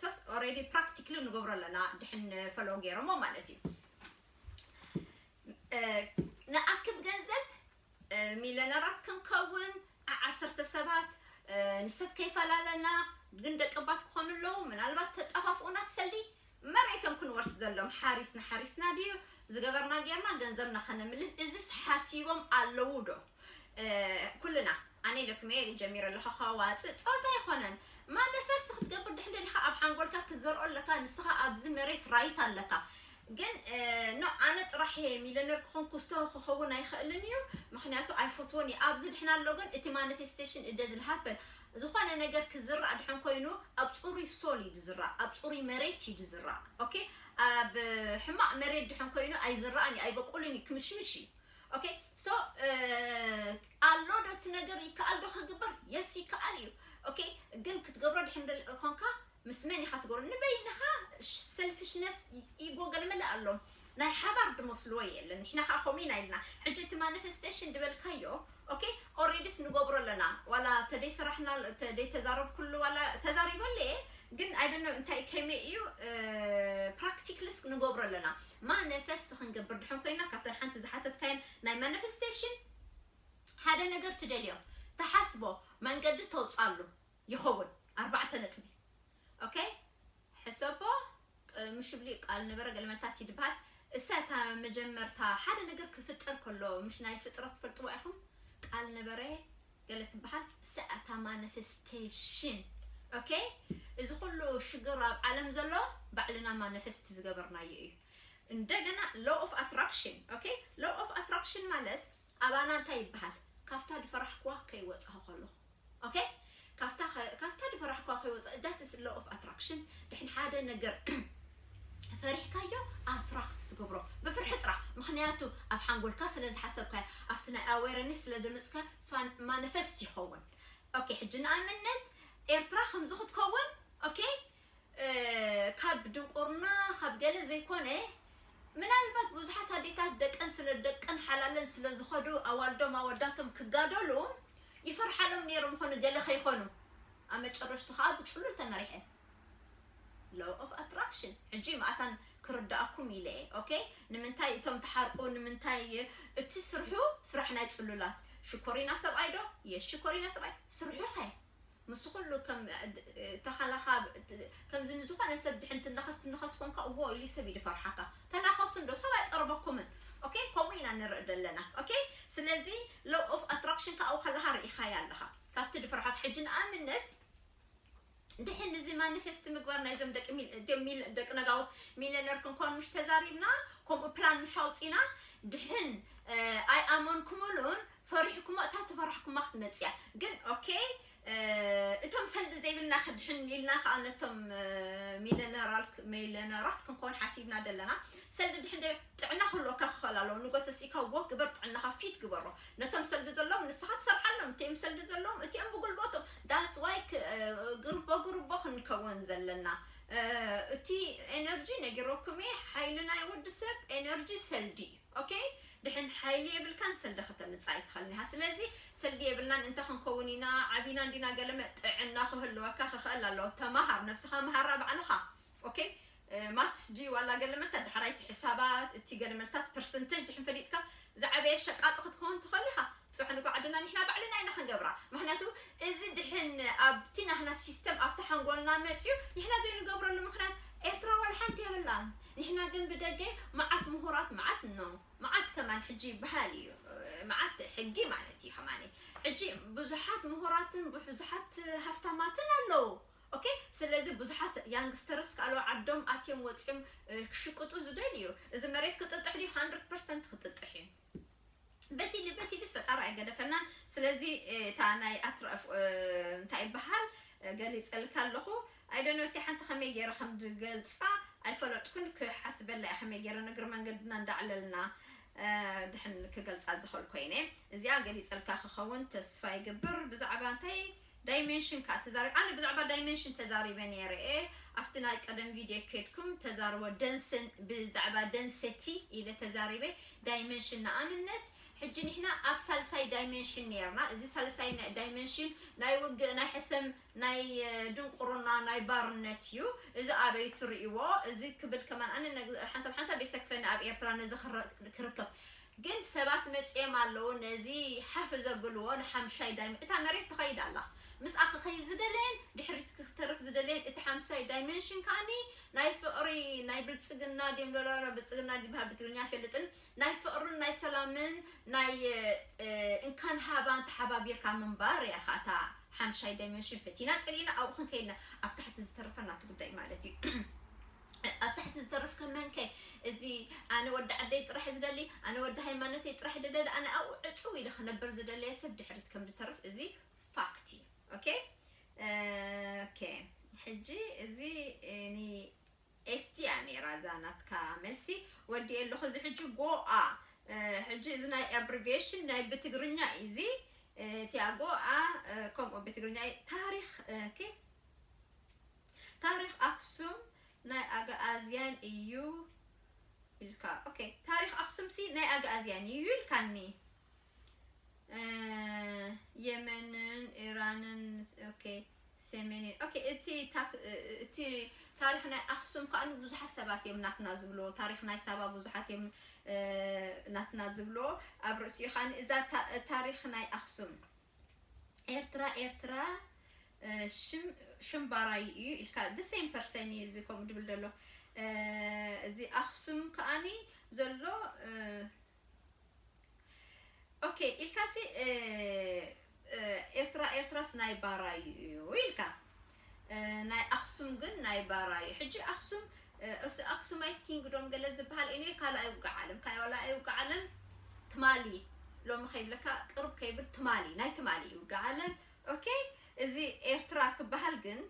ሶስ already practically ንገብሮ ኣለና ድሕን ፈለው ገይሮሞ ማለት እዩ ንኣክብ ገንዘብ ሚለነራት ክንከውን ዓሰርተ ሰባት ንሰብ ከይፈላለና ግን ደቀባት ክኾኑ ኣለዉ ምናልባት ተጠፋፍኡና ትሰሊ መሬቶም ክንወርስ ዘሎም ሓሪስና ሓሪስና ድዩ ዝገበርና ጌርና ገንዘብና ከነምልስ እዚስ ሓሲቦም ኣለዉ ዶ ኩልና ኣነ ኢለኩም እየ ጀሚረ ኣለኹ ከዋፅእ ፀወታ ኣይኮነን ማነፈስት ክትገብር ድሕን ደሊካ ኣብ ሓንጎልካ ክትዘርኦ ኣለካ ንስኻ ኣብዚ መሬት ራይት ኣለካ ግን ኖ ኣነ ጥራሕ እየ ሚለነር ክኾን ኩስቶ ክኸውን ኣይኽእልን እዩ ምክንያቱ ኣይፈትዎን እዩ ኣብዚ ድሕና ኣሎ ግን እቲ ማኒፌስቴሽን እደ ዝልሃበን ዝኾነ ነገር ክዝራእ ድሕን ኮይኑ ኣብ ፅሩይ ሶል እዩ ዝራእ ኣብ ፅሩይ መሬት እዩ ዝራእ ኦኬ ኣብ ሕማቕ መሬት ድሕን ኮይኑ ኣይዝራእን እዩ ኣይበቁልን እዩ ክምሽምሽ እዩ ኦኬ ሶ ኣሎ ዶ እቲ ነገር ይከኣል ዶ ክግበር የስ ይከኣል እዩ ኦኬ ግን ክትገብሮ ድሕን ኮንካ ምስ መን ኢኻ ትገብሮ ንበይንኻ ሰልፊሽነስ ኢጎ ገለመለ ኣሎ ናይ ሓባር ድመስልዎ የለን ንሕና ከዓ ከምኡ ኢና ኢልና ሕጂ እቲ ማኒፌስቴሽን ድበልካዮ ኦኬ ኦሬዲስ ንገብሮ ኣለና ዋላ ተደይ ስራሕና ተደይ ተዛረብኩሉ ዋላ ተዛሪበለ ግን ኣይደነ እንታይ ከመይ እዩ ፕራክቲክልስ ንገብሮ ኣለና ማኒፌስት ክንገብር ድሕን ኮይና ካብተን ሓንቲ ዝሓተትካየን ናይ ማኒፌስቴሽን ሓደ ነገር ትደልዮ ተሓስቦ መንገዲ ተውፃሉ ይኸውን ኣርባዕተ ነጥቢ ኦኬ ሕሰቦ ምሽ ብሊ ቃል ነበረ ገለመልታት ይድበሃል እሳ እታ መጀመርታ ሓደ ነገር ክፍጠር ከሎ ምሽ ናይ ፍጥረት ትፈልጥዎ ኢኹም ቃል ነበረ ገለ ትበሃል እሳ እታ ማኒፌስቴሽን ኦኬ እዚ ኩሉ ሽግር ኣብ ዓለም ዘሎ ባዕልና ማኒፌስት ዝገበርናዮ እዩ እንደገና law of attraction okay law of attraction ማለት ኣባና እንታይ ይበሃል ካብታ ዝፈራሕክዋ ከይወፅኸ ከለኹ okay ካብታ ካብታ ዝፈራሕክዋ ከይወፅኸ that's is law of attraction ድሕን ሓደ ነገር ፈሪሕካዮ ኣትራክት ትገብሮ ብፍርሒ ጥራሕ ምክንያቱ ኣብ ሓንጎልካ ስለ ዝሓሰብካዮ ኣብቲ ናይ ኣዌረኒስ ስለ ደመፅካ ማኒፌስት ይኸውን okay ሕጂ ንኣብነት ኤርትራ ከምዚ ክትከውን okay ካብ ድንቁርና ካብ ገለ ዘይኮነ፣ ምናልባት ብዙሓት ኣዴታት ደቀን ስለ ደቀን ሓላለን ስለ ዝኸዱ ኣዋልዶም ኣወዳቶም ክጋደሉ ይፈርሓሎም ነይሮም ይኾኑ፣ ገለ ከይኾኑ ኣብ መጨረሽቱ ከዓ ብፅሉል ተመሪሐን። Law of attraction። ሕጂ ማእታን ክርዳእኩም ኢለ እየ። ኦኬ፣ ንምንታይ እቶም ተሓርቁ፣ ንምንታይ እቲ ስርሑ ስራሕ ናይ ፅሉላት። ሽኮሪና ሰብኣይ ዶ? የስ ሽኮሪና ሰብኣይ። ስርሑ ኸ ምስ ኩሉ ከም ተኸላኻ ከምዚ ንዝኾነ ሰብ ድሕን ትነኸስ ትነኸስ ኮንካ እዎ ኢሉ ሰብ ይድፈርሓካ። ተናኸሱ እንዶ ሰብ ኣይቀርበኩምን። ኦኬ፣ ከምኡ ኢና ንርኢ ዘለና። ኦኬ፣ ስለዚ law of attraction ካብኡ ከለኻ ርኢኻያ ኣለኻ። ካብቲ ድፈርሓካ ሕጂ ንኣብነት ድሕን እዚ ማኒፌስት ምግባር ናይዞም ደቂ ሚል- ደቂ ሚል- ደቂ ነጋውስ ሚሊዮነር ክንኮን ምሽ ተዛሪብና፣ ከምኡ ፕላን ምሽ ኣውፂና፣ ድሕን ኣይኣመንኩምሉን ፈሪሕኩሞ እታ ትፈራሕኩማ ክትመፅያ። ግን ኦኬ፣ እቶም ሰልዲ ዘይብልና ክድሕን ኢልና ከዓ ነቶም ሚሊዮነራት ክንኮን ሓሲብና ዘለና። ሰልዲ ድሕን ጥዕና ክህልወካ ክኽእል ኣለዎ። ንጎ ተሲእካ ወክ ግበር፣ ጥዕናኻ ፊት ግበሮ። ነቶም ሰልዲ ዘለዎም ንስኻ ትሰርሓሎም፣ እቲኦም ሰልዲ ዘለዎም እቲኦም ብጉልበቶም። That's why ግሩቦ ግሩቦ ክንከውን ዘለና። እቲ ኤነርጂ ነጊረኩም እየ። ሓይሊ ናይ ወዲ ሰብ ኤነርጂ ሰልዲ እዩ። ኦኬ፣ ድሕን ሓይሊ የብልካን ሰልዲ ከተምፅእ ኣይትኽእልን ኢኻ። ስለዚ ሰልዲ የብልናን እንተ ክንከውን ኢና ዓቢና እንዲና ገለመ ጥዕና ክህልወካ ክኽእል ኣለዎ። ተማሃር፣ ነብስኻ መሃራ ባዕልኻ። ኦኬ፣ ማትስ ድዩ ዋላ ገለመልታት ዳሕራይ እቲ ሕሳባት፣ እቲ ገለመልታት ፐርሰንተጅ ድሕን ፈሊጥካ ዝዓበየ ሸቃጢ ክትከውን ትኽእል ኢኻ። ፅባሕ ንግሆ ዓድና ንሕና ባዕልና ኢና ክንገብራ። ምክንያቱ እዚ ድሕን ኣብቲ ናህና ሲስተም ኣብቲ ሓንጎልና መፅዩ ንሕና ዘይንገብረሉ ምክንያት ኤርትራ ዋላ ሓንቲ የብላን። ንሕና ግን ብደገ መዓት ምሁራት መዓት ኖ መዓት ከማን ሕጂ ይበሃል እዩ። መዓት ሕጊ ማለት እዩ ከማኒ። ሕጂ ብዙሓት ምሁራትን ብዙሓት ሃፍታማትን ኣለዉ። ኦኬ፣ ስለዚ ብዙሓት ያንግስተርስ ካልኦ ዓዶም ኣትዮም ወፂኦም ክሽቅጡ ዝደልዩ። እዚ መሬት ክጥጥሕ ድዩ? ሃንድረድ ፐርሰንት ክጥጥሕ እዩ። በቲሊ በቲሊ ፈጣሪ ኣይገደፈናን። ስለዚ እታ ናይ ኣትረፍ እንታይ ይበሃል ገሊፀልካ ኣለኹ። ኣይደኖ እቲ ሓንቲ ከመይ ገይረ ከም ዝገልፃ ኣይፈለጥኩን። ክሓስበላ እየ ከመይ ገይረ ንግሪ መንገድና እንዳዕለልና ድሕን ክገልፃ ዝኽእል ኮይነ። እዚኣ ገሊፀልካ ክኸውን ተስፋ ይገብር። ብዛዕባ እንታይ ዳይሜንሽን ከዓ ተዛሪ ኣነ ብዛዕባ ዳይሜንሽን ተዛሪበ ነይረ እየ። ኣብቲ ናይ ቀደም ቪድዮ ከድኩም ተዛርቦ ደንስን ብዛዕባ ደንሰቲ ኢለ ተዛሪበ። ዳይሜንሽን ንኣብነት ሕጂ ንሕና ኣብ ሳልሳይ ዳይሜንሽን ነርና። እዚ ሳልሳይ ዳይሜንሽን ናይ ውግእ ናይ ሕሰም ናይ ድንቁርና ናይ ባርነት እዩ። እዚ ኣበይ ትርእይዎ? እዚ ክብል ከማን ኣነ ሓንሳብ ሓንሳብ የሰክፈኒ ኣብ ኤርትራ ነዚ ክርከብ ግን ሰባት መፅኦም ኣለዉ ነዚ ሓፍ ዘብልዎ ንሓምሻይ ዳይመ እታ መሬት ትኸይድ ኣላ። ምስኣ ክኸይድ ዝደለየን ድሕሪት ክተርፍ ዝደለየን እቲ ሓምሻይ ዳይሜንሽን ከዓኒ ናይ ፍቕሪ ናይ ብልፅግና ድዮም ሎሎ ብልፅግና ዝበሃል ብትግርኛ ፈልጥን ናይ ፍቕርን ናይ ሰላምን ናይ እንካን ሃባን ተሓባቢርካ ምንባር እያ። እታ ሓምሻይ ዳይሜንሽን ፈቲና ፅሊና ኣብኡ ክንከይድና ኣብ ታሕቲ ዝተረፈ ናቱ ጉዳይ ማለት እዩ። ኣብ ታሕቲ ዝተርፍ ከመንከ እዚ ኣነ ወዲ ዓደይ ጥራሕ ዝደሊ ኣነ ወዲ ሃይማኖተይ ጥራሕ ደደሊ ኣነ ኣብኡ ዕፅው ኢለ ክነብር ዝደለየ ሰብ ድሕሪት ከም ዝተርፍ እዚ ፋክት እዩ። ኦኬ ኦኬ ሕጂ እዚ ኒ ኤስቲ እያ ነይራ እዛ ናትካ መልሲ። ወዲ ኣለኹ እዚ ሕጂ ጎኣ ሕጂ እዚ ናይ ኣብሪቬሽን ናይ ብትግርኛ እዩ እዚ እቲያ ጎኣ ከምኡ ብትግርኛ እዩ ታሪኽ ኦኬ ታሪኽ ኣክሱም ናይ ኣግኣዝያን እዩ ኢልካ። ኦኬ ታሪኽ ኣክሱም ሲ ናይ ኣግኣዝያን እዩ ኢልካኒ። የመንን ኢራንን ኦኬ ሰሜንን ኦኬ እቲ እቲ ታሪኽ ናይ ኣክሱም ከዓ ብዙሓት ሰባት እዮም ናትና ዝብሎ ታሪኽ ናይ ሳባ ብዙሓት እዮም ናትና ዝብሎ ኣብ ርእሲኡ ከዓ እዛ ታሪኽ ናይ ኣክሱም ኤርትራ ኤርትራ ሽም ሽም ባራዩ እዩ ኢልካ the same person እዩ እዚ ከምኡ ድብል ዘሎ እዚ ኣክሱም ከዓኒ ዘሎ ኦኬ ኢልካ ሲ ኤርትራ ኤርትራስ ናይ ባራዩ እዩ ኢልካ ናይ ኣክሱም ግን ናይ ባራዩ ሕጂ ኣክሱም ኣክሱማይት ኪንግዶም ገለ ዝበሃል እኔ ካልኣይ ውግእ ዓለም ካልኣይ ውግእ ዓለም ትማሊ ሎሚ ከይብለካ ቅርብ ከይብል ትማሊ ናይ ትማሊ እዩ ውግእ ዓለም ኦኬ እዚ ኤርትራ ክበሃል ግን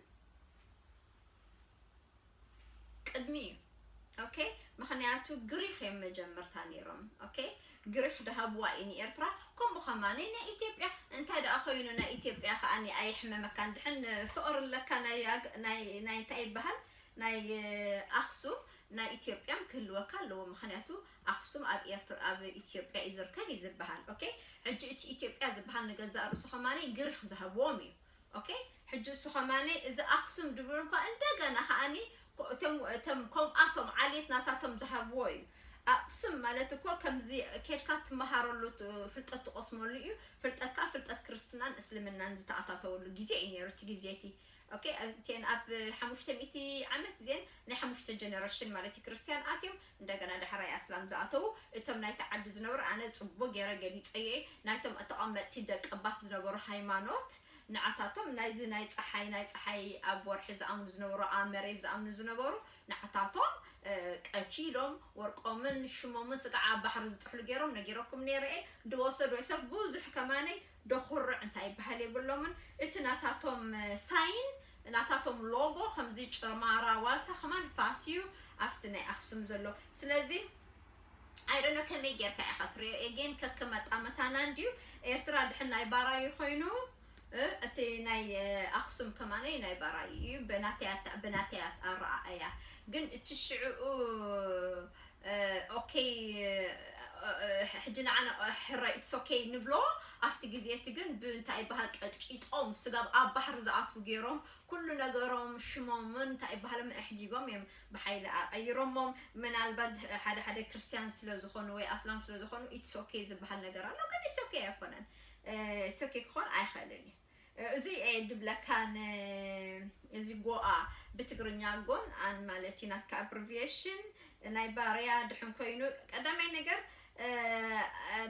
ቅድሚ እዩ ኦኬ ምክንያቱ ግሪክ እዮም መጀመርታ ነይሮም ኦኬ ግሪክ ድሃብዋ እዩ ንኤርትራ ከምኡ ከማኒ ናይ ኢትዮጵያ እንታይ ደኣ ኮይኑ ናይ ኢትዮጵያ ከዓ ኣየሕመመካ እንድሕን ፍቅሪ ኣለካ ናይ እንታይ ይበሃል ናይ ኣክሱም ናይ ኢትዮጵያም ክህልወካ ኣለዎ። ምክንያቱ ኣክሱም ኣብ ኤርትራ ኣብ ኢትዮጵያ እዩ ዝርከብ እዩ ዝበሃል። ኦኬ፣ ሕጂ እቲ ኢትዮጵያ ዝበሃል ንገዛእ ርእሱ ከማነ ግሪክ ዝሃብዎም እዩ። ኦኬ፣ ሕጂ እሱ ከማነ እዚ ኣክሱም ድብል እንኳ እንደገና ከኣኒ እቶም እቶም ከምኣቶም ዓሌት ናታቶም ዝሃብዎ እዩ። ኣክሱም ማለት እኮ ከምዚ ኬድካ ትመሃረሉ ፍልጠት ትቆስመሉ እዩ። ፍልጠት ከዓ ፍልጠት ክርስትናን እስልምናን ዝተኣታተወሉ ግዜ እዩ ነይሩ እቲ ግዜ እቲ። ኦኬ፣ እተን ኣብ ሓሙሽተ ሚእቲ ዓመት እዚአን ናይ ሓሙሽተ ጀነሬሽን ማለት እዩ ክርስትያን ኣትዮም እንደገና ዳሕራይ ኣስላም ዝኣተዉ። እቶም ናይቲ ዓዲ ዝነበሩ ኣነ ፅቡቅ ገይረ ገሊፀዮ እየ። ናይቶም ተቐመጥቲ ደቀባት ዝነበሩ ሃይማኖት ንዓታቶም ናይዚ ናይ ፀሓይ ናይ ፀሓይ ኣብ ወርሒ ዝኣምኑ ዝነበሩ ኣብ መሬት ዝኣምኑ ዝነበሩ ንዓታቶም ቀቲሎም ወርቆምን ሽሞምን ስጋዕ ኣብ ባሕሪ ዝጥሕሉ ገይሮም ነጊረኩም ነይረ እየ። ድወሰዶ ሰብ ብዙሕ ከማነይ ደኹርዕ እንታይ ይበሃል የብሎምን። እቲ ናታቶም ሳይን ናታቶም ሎጎ ከምዚ ጭርማራ ዋልታ ከማን ፋስዩ ኣብቲ ናይ ኣክሱም ዘሎ። ስለዚ ኣይደነ ከመይ ጌርካ ኢኻ ትሪኦ ኤጌን ከከመጣመታና እንድዩ። ኤርትራ ድሕን ናይ ባራዩ ኮይኑ እቲ ናይ ኣክሱም ከማነይ ናይ ባራዩ እዩ። ብናተያት ብናተያት ኣረኣእያ ግን እቲ ሽዕኡ ኦኬ ሕጂ ንዓና ሕራይ ኢትስ ኦኬ ንብሎ። ኣብቲ ግዜ እቲ ግን ብእንታይ ይበሃል ቀጥቂጦም ስጋብ ኣብ ባሕሪ ዝኣትዉ ገይሮም ኩሉ ነገሮም ሽሞምን እንታይ ይበሃሎም ኣሕዲጎም እዮም ብሓይሊ ኣቐይሮሞም። ምናልባት ሓደ ሓደ ክርስትያን ስለ ዝኾኑ ወይ ኣስላም ስለ ዝኾኑ ኢትስ ኦኬ ዝበሃል ነገር ኣሎ፣ ግን ኢትስ ኦኬ ኣይኮነን። ኢትስ ኦኬ ክኾን ኣይኽእልን እዩ። እዚ ድብለካ እዚ ጎኣ ብትግርኛ ጎን ኣን ማለት እዩ ናትካ ኣብሪቪየሽን ናይ ባርያ ድሕን ኮይኑ ቀዳማይ ነገር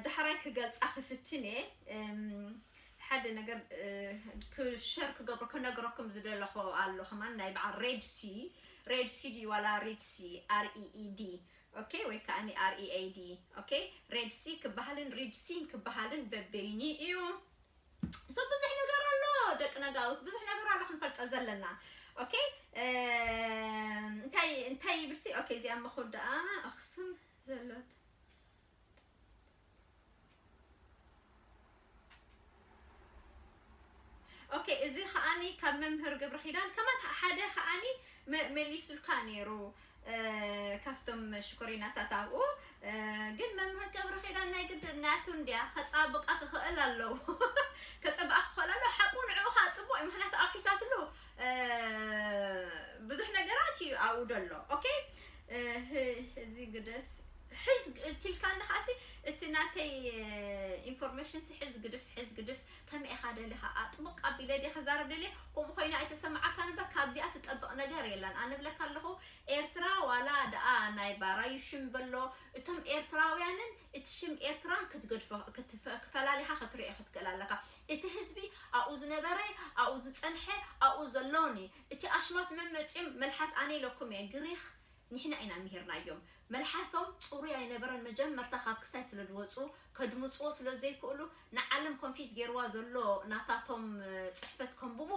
ዳሕራይ ክገልፃ ክፍትን እየ። ሓደ ነገር ክሸር ክገብሮ ክነግረኩም ዝደለኹ ኣሎ ከማን ናይ በዓል ሬድ ሲ ሬድ ሲ ዲ ዋላ ሬድ ሲ ር ኢ ኢ ዲ ኦኬ ወይ ከዓ ር ኢ ኤ ዲ ኦኬ። ሬድ ሲ ክበሃልን ሪድ ሲን ክበሃልን በበይኒ እዩ። ሶ ብዙሕ ነገር ኣሎ ደቂ ነጋውስ ብዙሕ ነገር ኣሎ ክንፈልጦ ዘለና። ኦኬ እንታይ እንታይ ይብል ሲ ኦኬ እዚኣ መኸወዳኣ ኣክሱም ዘሎት ኦኬ እዚ ከዓኒ ካብ መምህር ገብረ ኪዳን ከማን ሓደ ከዓኒ መሊሱልካ ነይሩ። ካብቶም ሽኮሪናታት ኣብኡ ግን መምህር ገብረ ኪዳን ናይ ግድን ናቱ እንድያ ከፃብቃ ክኽእል ኣለዎ። ከፀብቃ ክኽእል ኣለዎ። ሓቁ ንዕኡ ከዓ ፅቡቅ እዩ። ምክንያቱ ኣብ ሒሳትሉ ብዙሕ ነገራት እዩ ኣብኡ ደሎ። ኦኬ እዚ ግደፍ ሕዝ እትልካ እንድኻሲ እቲ ናተይ ኢንፎርሜሽን ሲ ሕዝ ግድፍ ሕዝ ግድፍ ከመይ ኢኻ ደሊኻ ኣጥብቕ ኣቢለ ድየ ክዛረብ ደልየ? ከምኡ ኮይና ኣይተሰማዓካን እምበር ካብዚኣ ትጠብቕ ነገር የላን። ኣነ እብለካ ኣለኹ ኤርትራ ዋላ ደኣ ናይ ባራዩ ሽም በሎ እቶም ኤርትራውያንን እቲ ሽም ኤርትራን ክትገድፎ ክትፈ- ክፈላሊኻ ክትሪኦ ክትክእል ኣለካ። እቲ ህዝቢ ኣብኡ ዝነበረ ኣብኡ ዝጸንሐ ኣብኡ ዘሎን እዩ። እቲ ኣሽማት መን መጺኦም መልሓስ ኣነ ኢለኩም እየ ግሪኽ ንሕና ኢና ምሂርናዮም። መልሓሶም ጽሩይ ኣይነበረን መጀመርታ ካብ ክስታይ ስለ ዝወጹ ከድምጽዎ ስለ ዘይክእሉ ንዓለም ኮንፊት ገይርዋ ዘሎ ናታቶም ጽሕፈት ከንብቡ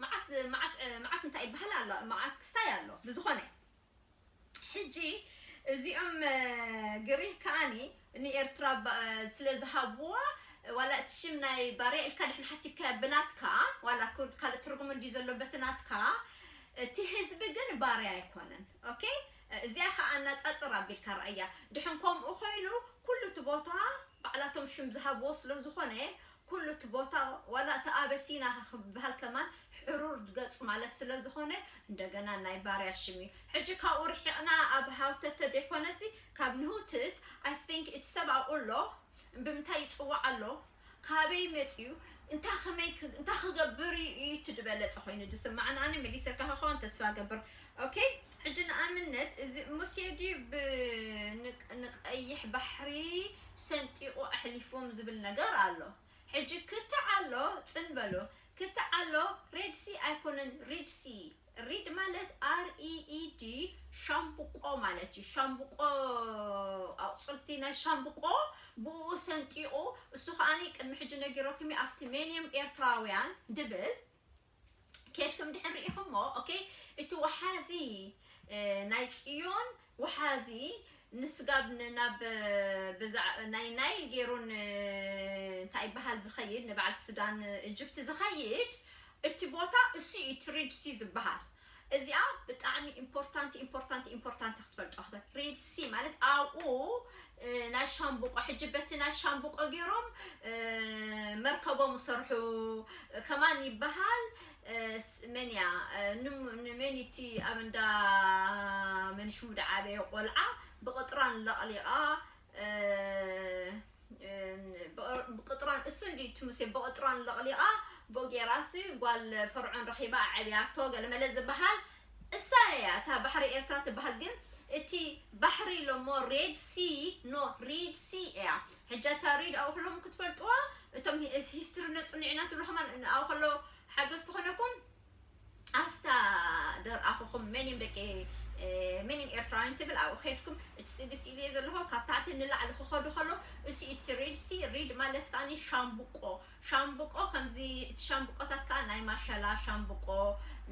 መዓት መዓት መዓት እንታይ ይበሃል ኣሎ መዓት ክስታይ ኣሎ ብዝኾነ ሕጂ እዚኦም ግሪክ ከዓኒ ንኤርትራ ስለ ዝሃብዋ ዋላ እቲ ሽም ናይ ባርያ ኢልካ ድሕን ሓሲብካያ ብናትካ ዋላ ካልእ ትርጉም እንዲ ዘሎ በቲ ናትካ እቲ ህዝቢ ግን ባርያ ኣይኮነን። ኦኬ እዚኣ ከዓ ኣናፃፅር ኣቢልካ ረኣያ። ድሕን ከምኡ ኮይኑ ኩሉ እቲ ቦታ ባዕላቶም ሽም ዝሃብዎ ስለ ዝኾነ ኩሉ እቲ ቦታ ዋላ እቲ ኣበሲና ክበሃል ከማን ሕሩር ገፅ ማለት ስለ ዝኾነ እንደገና ናይ ባርያ ሽም እዩ። ሕጂ ካብኡ ርሒቕና ኣብ ሃውተተ ዘይኮነሲ ካብ ንሁትት I think እቲ ሰብ ኣብኡ ኣሎ ብምንታይ ይፅዋዕ ኣሎ ካበይ መፅዩ እንታይ ከመይ እንታይ ክገብር እዩ እቲ ዝበለፀ ኮይኑ ዝስማዕና ኣነ መሊሰልካ ክኸውን ተስፋ ገብር። ኦኬ ሕጂ ንኣብነት እዚ ሙሴ ድዩ ንቀይሕ ባሕሪ ሰንጢቑ ኣሕሊፎም ዝብል ነገር ኣሎ። ሕጂ ክትዕ ኣሎ ፅን በሉ ክትዕ ኣሎ ሬድሲ ኣይኮነን ሪድሲ ሪድ ማለት ርኢኢዲ ሻምብቆ ማለት እዩ። ሻምብቆ ኣቁፅልቲ ናይ ሻምብቆ ብኡ ሰንጢቑ እሱ ከዓኒ ቅድሚ ሕጂ ነጊረኩም ኣብቲ ሜንየም ኤርትራውያን ድብል ኬድኩም ድሕን ርኢኹሞ ኦኬ እቲ ወሓዚ ናይ ፅዮን ወሓዚ ንስጋብ ናብ ናይ ናይል ገይሩ እንታይ ይበሃል ዝኸይድ ንበዓል ሱዳን እጅብቲ ዝኸይድ እቲ ቦታ እሱ እዩ ትሪድሲ ዝበሃል። እዚኣ ብጣዕሚ important important important ክትፈልጦ። Red Sea ማለት ኣብኡ ናይ ሻምብቆ፣ ሕጂ በቲ ናይ ሻምብቆ ገይሮም መርከቦም ሰርሑ ከማን ይበሃል። መን እያ ንመን እቲ ኣብ እንዳ መንሽሙ ዝዓበየ ቆልዓ ብቕጥራን ለቕሊቓ፣ ብቕጥራን እሱ እንዲ ትሙሴ ብቕጥራን ለቕሊቓ ብኡ ገይራሲ ጓል ፈርዖን ረኺባ ዓብያቶ ገለመለ ዝበሃል እሳ እያ። እታ ባሕሪ ኤርትራ ትበሃል ግን እቲ ባሕሪ ኢሎሞ ሬድ ሲ ኖ ሪድ ሲ እያ። ሕጂ እታ ሪድ ኣብኡ ከለኹም ክትፈልጥዋ እቶም ሂስትሪ ነፅንዕና ትብሉ ከማን ኣብኡ ከሎ ሓገዝ ትኾነኩም። ኣፍታ ደርኣኹኹም መን እዮም ደቂ መን እዮም ኤርትራውያን ትብል ኣብኡ ከድኩም እቲ ስእሊ ስእሊ እየ ዘለኹ ካብ ታሕቲ ንላዕሊ ክኸዱ ከሎ እሱ እቲ ሪድ ሲ ሪድ ማለት ከዓኒ ሻምብቆ ሻምብቆ ከምዚ እቲ ሻምብቆታት ከዓ ናይ ማሸላ ሻምብቆ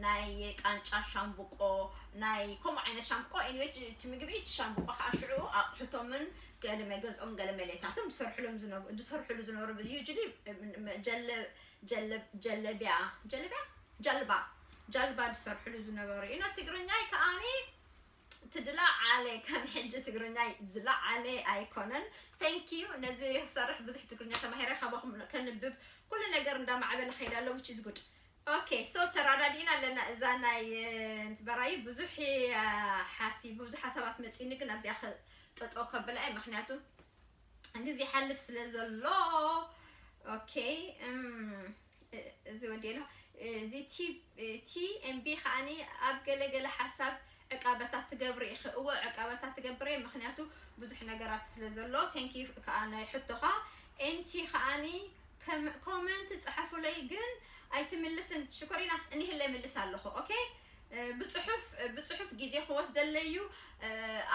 ናይ ቃንጫ ሻምብቆ ናይ ከምኡ ዓይነት ሻምብቆ ኤኒዌይ እቲ ምግቢ እቲ ሻምብቆ ከዓ ሽዑ ኣቑሑቶምን ገለመ ገዝኦም ገለመሌታቶም ዝሰርሕሎም ዝነበሩ ዝሰርሕሉ ዝነበሩ ብዙ ዩጅሊ ጀለብያ ጀለብያ ጀልባ ጀልባ ዝሰርሕሉ ዝነበሩ ኢና ትግርኛይ ከዓኒ ትድላ ዓለ ከም ሕጂ ትግርኛይ ዝለዓለ ኣይኮነን። Thank you ነዚ ክሰርሕ ብዙሕ ትግርኛ ተማሂረ ካባኹም ከንብብ ኩሉ ነገር እንዳማዕበለ ከይዳ ኣሎ which is good። Okay so ተራዳዲእና ኣለና እዛ ናይ በራዩ ብዙሕ ሓሲ ብዙሕ ሓሳባት መፂኒ ግን ኣብዚኣ ጠጠው ከብላ እየ ምክንያቱ ግዜ ሓልፍ ስለ ዘሎ። Okay እዚ ወዲ ኣሎ እዚ ቲ ኤም ቢ ከዓኒ ኣብ ገለገለ ሓሳብ ዕቃበታት ትገብሪ ኢኺ። እወ ዕቃበታት ትገብረ ምክንያቱ ብዙሕ ነገራት ስለ ዘሎ። Thank you ከዓ ናይ ሕቶኻ ኤንቲ ከዓኒ ኮመንት ፀሓፉለይ ግን ኣይትምልስን ሽኮሪና እኒህለ ምልስ ኣለኹ። Okay ብፅሑፍ ብፅሑፍ ግዜ ክወስደለይ እዩ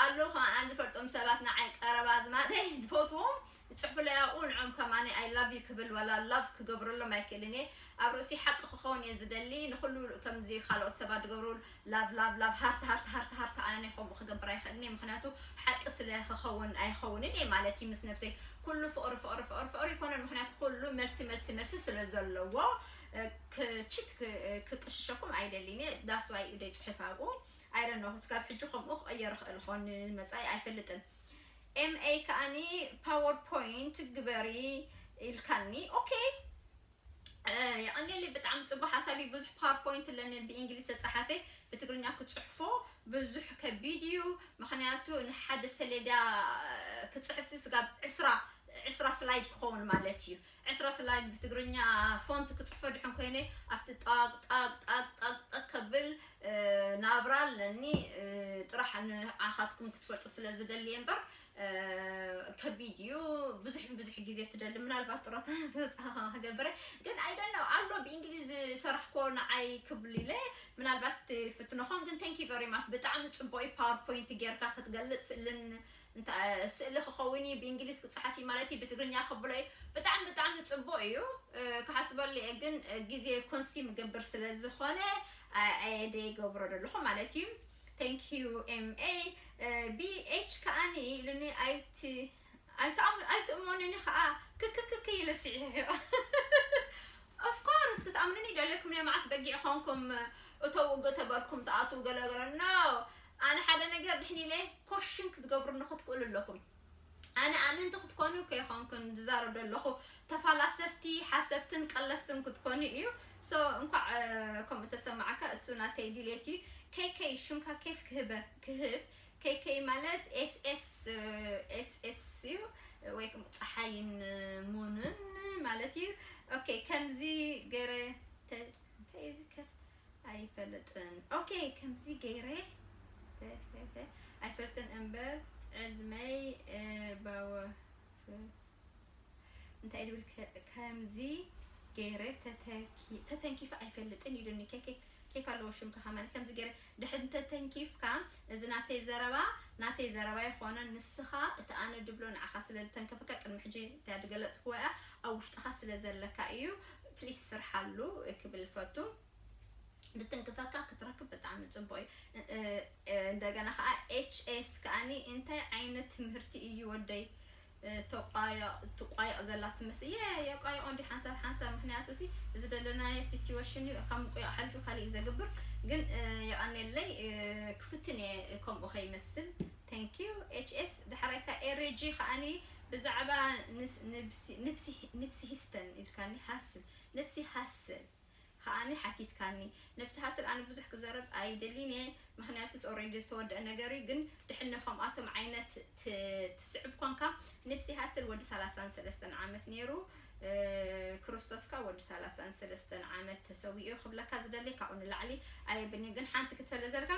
ኣሎ ከማን ዝፈልጦም ሰባት ንዓይ ቀረባ ኣዝማደይ ዝፈትዎም ይፅሕፉለይ ኣብኡ ንዖም ከማን I love you ክብል ዋላ love ክገብረሎም ኣይክእልን እየ ኣብ ርእሲ ሓቂ ክኸውን እየ ዝደሊ ንኩሉ ከምዚ ካልኦት ሰባት ዝገብሩ love love love heart heart heart heart ኣነ ከምኡ ክገብር ኣይክእልን እየ ምክንያቱ ሓቂ ስለ ክኸውን ኣይኸውንን እየ ማለት እዩ ምስ ነብሰይ ኩሉ ፍቕሪ ፍቕሪ ፍቕሪ ፍቕሪ ይኮነን ምክንያቱ ኩሉ መልሲ መልሲ መልሲ ስለ ዘለዎ ክችት ክቅሽሸኩም ኣይደልን እየ that's why እደ ይፅሕፍ ኣብኡ I don't know ስጋብ ሕጂ ከምኡ ክቕየር ይኽእል ኾን መፃኢ ኣይፈልጥን M A ከዓኒ PowerPoint ግበሪ ኢልካኒ okay የቐንየለይ ብጣዕሚ ፅቡቅ ሓሳብ እዩ ብዙሕ PowerPoint ኣለኒ ብእንግሊዝ ተፃሓፈ ብትግርኛ ክፅሕፎ ብዙሕ ከቢድ እዩ ምክንያቱ ንሓደ ሰሌዳ ክፅሕፍ ሲ ስጋብ ዕስራ ዕስራ slide ክኸውን ማለት እዩ ዕስራ slide ብትግርኛ font ክፅሕፎ ድሕን ኮይነ ኣብቲ ጣቅ ጣቅ ጣቅ ጣቅ ጣቅ ከብል ናብራ ኣለኒ ጥራሕ ንዓኻትኩም ክትፈልጡ ስለ ዝደሊ እምበር ከቢድ እዩ ብዙሕ ብዙሕ ግዜ ትደሊ ምናልባት ጥሮታ ስወፅኻ ክገብረ ግን I don't know ኣሎ ብእንግሊዝ ዝሰራሕኮ ንዓይ ክብል ኢለ ምናልባት ፍትነኾን ግን thank you very much ብጣዕሚ ፅቡቅ እዩ PowerPoint ጌርካ ክትገልፅ ስእልን ስእሊ ክኸውን እዩ ብእንግሊዝ ክፅሓፍ እዩ ማለት እዩ ብትግርኛ ክብሎ እዩ ብጣዕሚ ብጣዕሚ ፅቡቅ እዩ ክሓስበሉ እየ ግን ግዜ consume ይገብር ስለ ዝኾነ ኣየደ ይገብሮ ዘለኹ ማለት እዩ thank you M A B H ከዓኒ ኢሉኒ ኣይት ኣይትኣም ኣይትእመኑኒ ከዓ ክክክክ ኢለ ስዒሑ of course ክትኣምኑኒ ደለኩም ናይ መዓስ በጊዕ ኾንኩም እተው እጎ ተበልኩም ተኣትው ገለገለ no ኣነ ሓደ ነገር ድሕን ኢለ ኮሽን ክትገብሩኒ ክትክእሉ ኣለኩም ኣነ ኣመንቲ ክትኮኑ ከይኾንኩን ዝዛረብ ዘለኹ ተፋላሰፍቲ ሓሰብትን ቀለስትን ክትኮኑ እዩ so እንኳዕ ከምኡ ተሰማዕካ እሱ ናተይ ድሌት እዩ ከይከይ ሽምካ ኬፍ ክህበ ክህብ ከይከይ ማለት S S S S እዩ ወይ ፀሓይን ሙንን ማለት እዩ okay ከምዚ ገረ እንታይ እዩ ዝከፍ ኣይፈልጥን okay ከምዚ ገይረ ኣይፈልጥን እምበር ዕድመይ ባወፍር እንታይ ድብል ከምዚ ገይረ ተተንኪፈ ኣይፈልጥን ኢሉኒ ኬፍ ኣለዎ ሽምካ ከማን ከምዚ ገይረ ድሕን ተተንኪፍካ እዚ ናተይ ዘረባ ናተይ ዘረባ ይኮነ ንስኻ እቲ ኣነ ድብሎ ንዓኻ ስለ ዝተንከፈካ ቅድሚ ሕጂ እንታይ ድገለፅክዎ እያ ኣብ ውሽጥኻ ስለ ዘለካ እዩ please ስርሓሉ ክብል ፈቱ ክትንክፈካ ክትረክብ ብጣዕሚ ፅቡቅ እዩ እንደገና ከዓ ኤች ኤስ ከዓኒ እንታይ ዓይነት ትምህርቲ እዩ ወደይ ተቋየቕ ትቋየቕ ዘላ ትመስል። የ የቋየቖ እንዲ ሓንሳብ ሓንሳብ፣ ምክንያቱ ሲ እዚ ዘለናዮ ሲቹዌሽን እዩ። ካብ ምቁያቕ ሓሊፉ ካልእ እዩ ዘግብር። ግን የቐኔለይ፣ ክፍትን እየ ከምኡ ከይመስል። Thank you ኤች ኤስ። ዳሕራይካ ኤሬጂ ከዓኒ ብዛዕባ ንብሲ ሂስተን ኢልካኒ፣ ሃስል፣ ንብሲ ሃስል ከዓኒ ሓቲትካኒ። ነብሲ ሃስል ኣነ ብዙሕ ክዛረብ ኣይደሊን እየ፣ ምክንያቱስ ኦሬዲ ዝተወደአ ነገር እዩ። ግን ድሕነ ከምኣቶም ዓይነት ትስዕብ ኮንካ፣ ንብሲ ሃስል ወዲ ሰላሳን ሰለስተን ዓመት ነይሩ፣ ክርስቶስካ ወዲ ሰላሳን ሰለስተን ዓመት ተሰዊኡ ክብለካ ዝደሊ። ካብኡ ንላዕሊ ኣየብኒ። ግን ሓንቲ ክትፈለ ዘልካ፣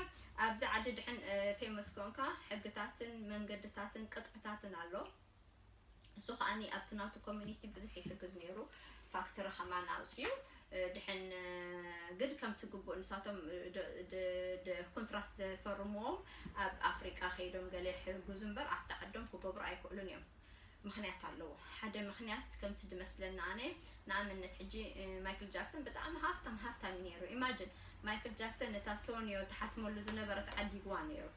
ኣብዚ ዓዲ ድሕን ፌመስ ኮንካ፣ ሕግታትን መንገድታትን ቅጥዕታትን ኣሎ። እሱ ከዓኒ ኣብቲ ናቱ ኮሚኒቲ ብዙሕ ይሕግዝ ነይሩ። ፋክተሪ ከማን ኣውፅዩ ድሕን፣ ግን ከምቲ ግቡእ ንሳቶም ኮንትራት ዘፈርምዎም ኣብ ኣፍሪቃ ከይዶም ገለ ይሕግዙ እምበር ኣብቲ ዓዶም ክገብሩ ኣይክእሉን እዮም። ምክንያት ኣለዎ። ሓደ ምክንያት ከምቲ ድመስለና ኣነ፣ ንኣብነት ሕጂ ማይክል ጃክሰን ብጣዕሚ ሃፍታም ሃፍታም እዩ ነይሩ። ኢማጅን ማይክል ጃክሰን ነታ ሶንዮ ትሓትመሉ ዝነበረት ዓዲግዋ ነይሩ።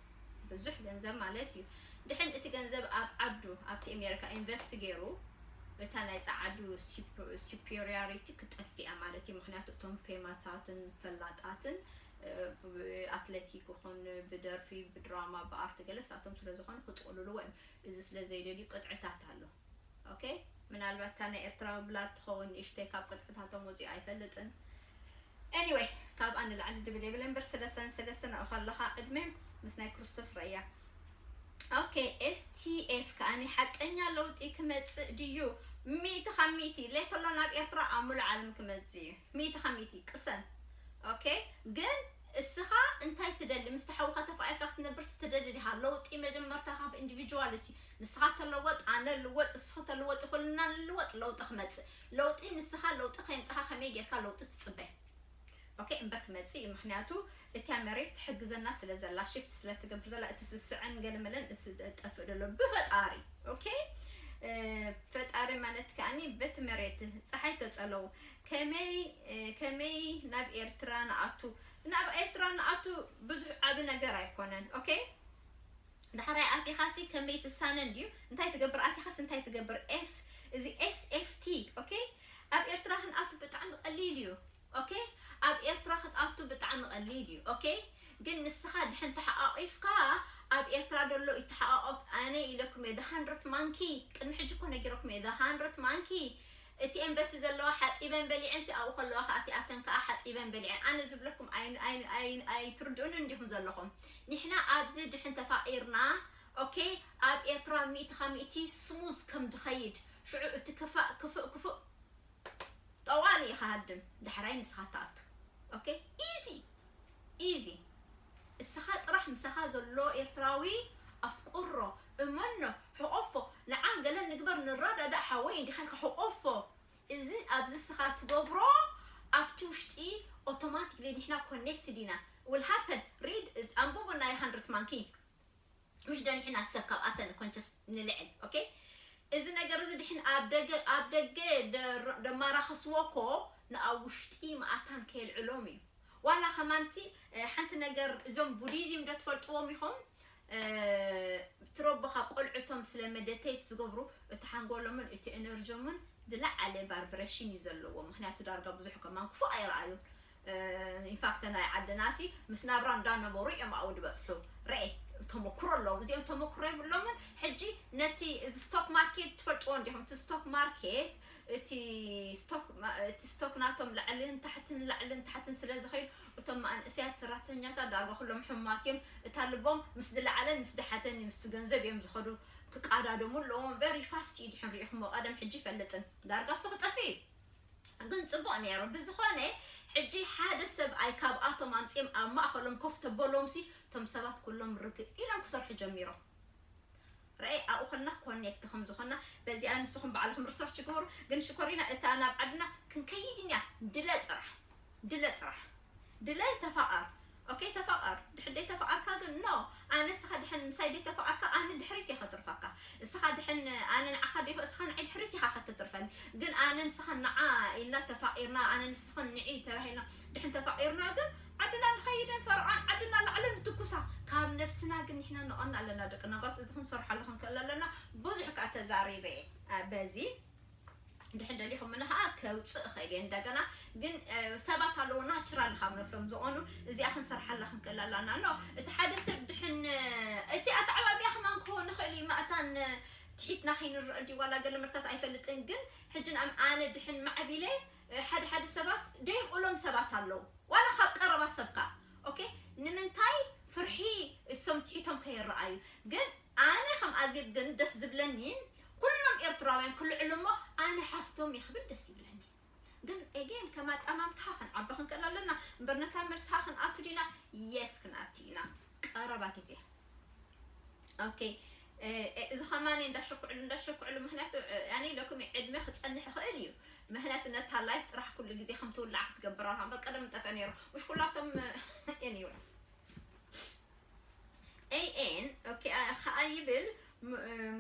ብዙሕ ገንዘብ ማለት እዩ። ድሕን እቲ ገንዘብ ኣብ ዓዱ ኣብቲ ኣሜሪካ ኢንቨስት ገይሩ እታ ናይ ጸዓዱ ሱፐሪዮሪቲ ክጠፍእ እያ ማለት እዩ። ምክንያቱ እቶም ፌማታትን ፈላጣትን ብኣትሌቲክ ይኹን ብደርፊ ብድራማ ብኣርት ገለ ሳቶም ስለ ዝኾኑ ክጥቕልልዎ እዮም። እዚ ስለ ዘይደልዩ ቅጥዕታት ኣሎ። ኦኬ፣ ምናልባት እታ ናይ ኤርትራዊ ብላድ ትኸውን ንእሽተይ ካብ ቅጥዕታቶም ወፂኡ ኣይፈልጥን። Anyway፣ ካብኣ ንላዕሊ ድብል የብለ እምበር ሰለስተን ሰለስተን ኣብኡ ከለኻ ዕድመ ምስ ናይ ክርስቶስ ረእያ። ኦኬ፣ ኤስቲኤፍ ከዓኒ ሓቀኛ ለውጢ ክመጽእ ድዩ? ሚእቲ ካብ ሚእቲ ሌተሎ ናብ ኤርትራ ኣብ ሙሉእ ዓለም ክመጽእ እዩ። ሚእቲ ካብ ሚእቲ ቅሰን። ኦኬ፣ ግን እስኻ እንታይ ትደሊ? ምስ ተሓውኻ ተፋቂርካ ክትነብር ትደሊ ዲኻ? ለውጢ መጀመርታ ካብ ኢንዲቪጁዋል እሲ ንስኻ ተለወጥ፣ ኣነ ልወጥ፣ እስኺ ተለወጥ፣ ኩልና ንልወጥ፣ ለውጢ ክመጽእ። ለውጢ ንስኻ ለውጢ ከይምጻኻ ከመይ ጌርካ ለውጢ ትጽበ? ኦኬ፣ እምበር ክመጽእ እዩ። ምክንያቱ እቲያ መሬት ትሕግዘና ስለ ዘላ፣ ሽፍት ስለ ትገብር ዘላ፣ እቲ ስስዐን ገለመለን እስ ጠፍእ ደሎ ብፈጣሪ። ኦኬ፣ ፈጣሪ ማለት ከዓኒ በቲ መሬት ፀሓይ ተጸለው ከመይ ከመይ ናብ ኤርትራ ንኣቱ፣ ናብ ኤርትራ ንኣቱ ብዙሕ ዓቢ ነገር ኣይኮነን። ኦኬ፣ ዳሕራይ ኣቲኻሲ ከመይ ትሳነን ድዩ? እንታይ ትገብር? ኣቲኻስ እንታይ ትገብር? ኤፍ፣ እዚ ኤስ ኤፍ ቲ። ኦኬ፣ ኣብ ኤርትራ ክንኣቱ ብጣዕሚ ቀሊል እዩ። ኦኬ፣ ኣብ ኤርትራ ክትኣቱ ብጣዕሚ ቀሊል እዩ። ኦኬ፣ ግን ንስኻ ድሕን ተሓቋቒፍካ ኣብ ኤርትራ ደሎ ይተሓቋቆፍ። ኣነ ኢለኩም እየ፣ the hundred monkey። ቅድሚ ሕጂ እኮ ነጊረኩም እየ፣ the hundred monkey። እቲኤን በቲ ዘለዋ ሓፂበን በሊዐን ሲ ኣብኡ ከለዋ ከዓ እቲኣተን ከዓ ሓፂበን በሊዐን። ኣነ ዝብለኩም ኣይ- ኣይ- ኣይ- ኣይትርድኡን እንዲኹም ዘለኹም። ንሕና ኣብዚ ድሕን ተፋቒርና፣ ኦኬ፣ ኣብ ኤርትራ ሚእቲ ካብ ሚእቲ ስሙዝ ከም ዝኸይድ፣ ሽዑ እቲ ክፋእ ክፍእ ክፍእ ጠዋሊ ኢኻ ሃድም፣ ዳሕራይ ንስኻ ትኣቱ። ኦኬ፣ ኢዚ ኢዚ። እስኻ ጥራሕ ምሳኻ ዘሎ ኤርትራዊ ኣፍቁሮ፣ እመኖ፣ ሕቆፎ። ንዓ ገለ ንግበር ንረዳዳእ ሓወይ እንዲኻ ኢልካ ሕቆፎ። እዚ ኣብዚ እስኻ ትገብሮ ኣብቲ ውሽጢ ኦቶማቲክሊ ንሕና ኮኔክትድ ኢና። Will happen። ሪድ፣ ኣንብቡ ናይ ሃንድርት ማንኪ። ምሽ ደኒሕና ሰብ ካብኣተን ኮንቸስ ንልዕል። ኦኬ፣ እዚ ነገር እዚ ድሕን ኣብ ደገ ኣብ ደገ ደማራኸስዎ እኮ ንኣብ ውሽጢ መኣታን ከየልዕሎም እዩ። ዋላ ከማንሲ ሓንቲ ነገር እዞም ቡዲዝም ዶ ትፈልጥዎም ኢኹም? ትረቦ ካብ ቆልዑቶም ስለ መደተይት ዝገብሩ እቲ ሓንጎሎምን እቲ ኤነርጆምን ዝለዓለ ባርብረሽን እዩ ዘለዎ። ምክንያቱ ዳርጋ ብዙሕ ከማን ክፉእ ኣይረኣዩን። ኢንፋክት ናይ ዓድናሲ ምስ ናብራ እንዳነበሩ እዮም ኣብኡ ዝበፅሑ። ርኤ፣ ተመክሮ ኣለዎም። እዚኦም ተመክሮ የብሎምን። ሕጂ ነቲ እዚ ስቶክ ማርኬት ትፈልጥዎ እንዲኹም? እቲ ስቶክ ማርኬት እቲ ስቶክ እቲ ስቶክ ናቶም ላዕልን ታሕትን ላዕልን ታሕትን ስለ ዝኸይድ እቶም ማእንእሰያት ሰራተኛታት ዳርጋ ኩሎም ሕማት እዮም። እታ ልቦም ምስ ዝለዓለን ምስ ዝሓተን ምስ ገንዘብ እዮም ዝኸዱ። ክቃዳደሙ ኣለዎም። ቨሪ ፋስት እዩ ድሕን ሪኢኹሞ። ቀደም ሕጂ ይፈልጥን ዳርጋ እሱ ክጠፍእ እዩ። ግን ጽቡቕ ነይሩ። ብዝኾነ ሕጂ ሓደ ሰብኣይ ካብኣቶም ኣምጺኦም ኣብ ማእኸሎም ኮፍ ተበሎም ሲ እቶም ሰባት ኩሎም ርግእ ኢሎም ክሰርሑ ጀሚሮም። ረኣይ ኣብኡ ኮና ኮኔክት ከም ዝኾና በዚኣ ንስኹም ባዕልኹም ሪሰርች ግበሩ። ግን ሽኮሪና እታ ናብ ዓድና ክንከይድ ኢና ድለ ጥራሕ ድለ ጥራሕ ድለ ተፋቐር። ኦኬ ተፋቐር። ድሕደይ ተፋቐርካ ግን ኖ። ኣነ እስኻ ድሕን ምሳይ ደይ ተፋቐርካ ኣነ ድሕሪት እየ ከትርፈካ። እስኻ ድሕን ኣነ ንዓኻ ደይኮ እስኻ ንዓይ ድሕሪት ኢኻ ከተትርፈኒ። ግን ኣነ ንስኻ ንዓ ኢልና ተፋቒርና ኣነ ንስኻ ንዒ ተባሂልና ድሕን ተፋቒርና ግን ዓድና ንኸይደን ፈርዖን ዓድና ላዕሊ ንትኩሳ ካብ ነብስና ግን ንሕና ንቐና ኣለና ደቂ ነጋስ። እዚ ክንሰርሓሉ ክንክእል ኣለና። ብዙሕ ከዓ ተዛሪበ እየ በዚ ድሕን ደሊኹም ምነ ከዓ ከውፅእ እኽእል እየ። እንደገና ግን ሰባት ኣለዎ ናቹራል ካብ ነብሶም ዝኾኑ፣ እዚኣ ክንሰርሓላ ክንክእል ኣለና። ኖ እቲ ሓደ ሰብ ድሕን እቲ ኣተዓባቢያ ከማን ክኸውን ይኽእል እዩ። ማእታን ትሒትና ከይንረአ ድዩ ዋላ ገለ መርታት ኣይፈልጥን። ግን ሕጂ ንኣም ኣነ ድሕን ማዕቢለ ሓደ ሓደ ሰባት ደይኽእሎም ሰባት ኣለዉ። ዋላ ካብ ቀረባ ሰብካ ኦኬ። ንምንታይ ፍርሒ እሶም ትሒቶም ከይረኣዩ? ግን ኣነ ከም ኣዜብ ግን ደስ ዝብለኒ ኩሎም ኤርትራውያን ክልዕሉ እሞ ኣነ ሓፍቶም እየ ክብል ደስ ይብለኒ። ግን ኤጌን ከም ኣጣማምትኻ ክንዓቢ ክንክእል ኣለና እምበር ነታ መልስኻ ክንኣቱ ዲና? የስ ክንኣቱ ኢና ቀረባ ግዜ። ኦኬ። እዚ ከማን እንዳሸኩዕሉ እንዳሸኩዕሉ ምክንያቱ ያኔ ለኩም ዕድመ ክፀንሕ ይኽእል እዩ። ምክንያቱ ነታ ላይፍ ጥራሕ ኩሉ ግዜ ከም ትውላዕ ክትገብር ኣለካ እምበር ቀደም ጠፈ ነይሩ ምሽ ኩላቶም ኤኒወይ ኤኤን ኦኬ። ከዓ ይብል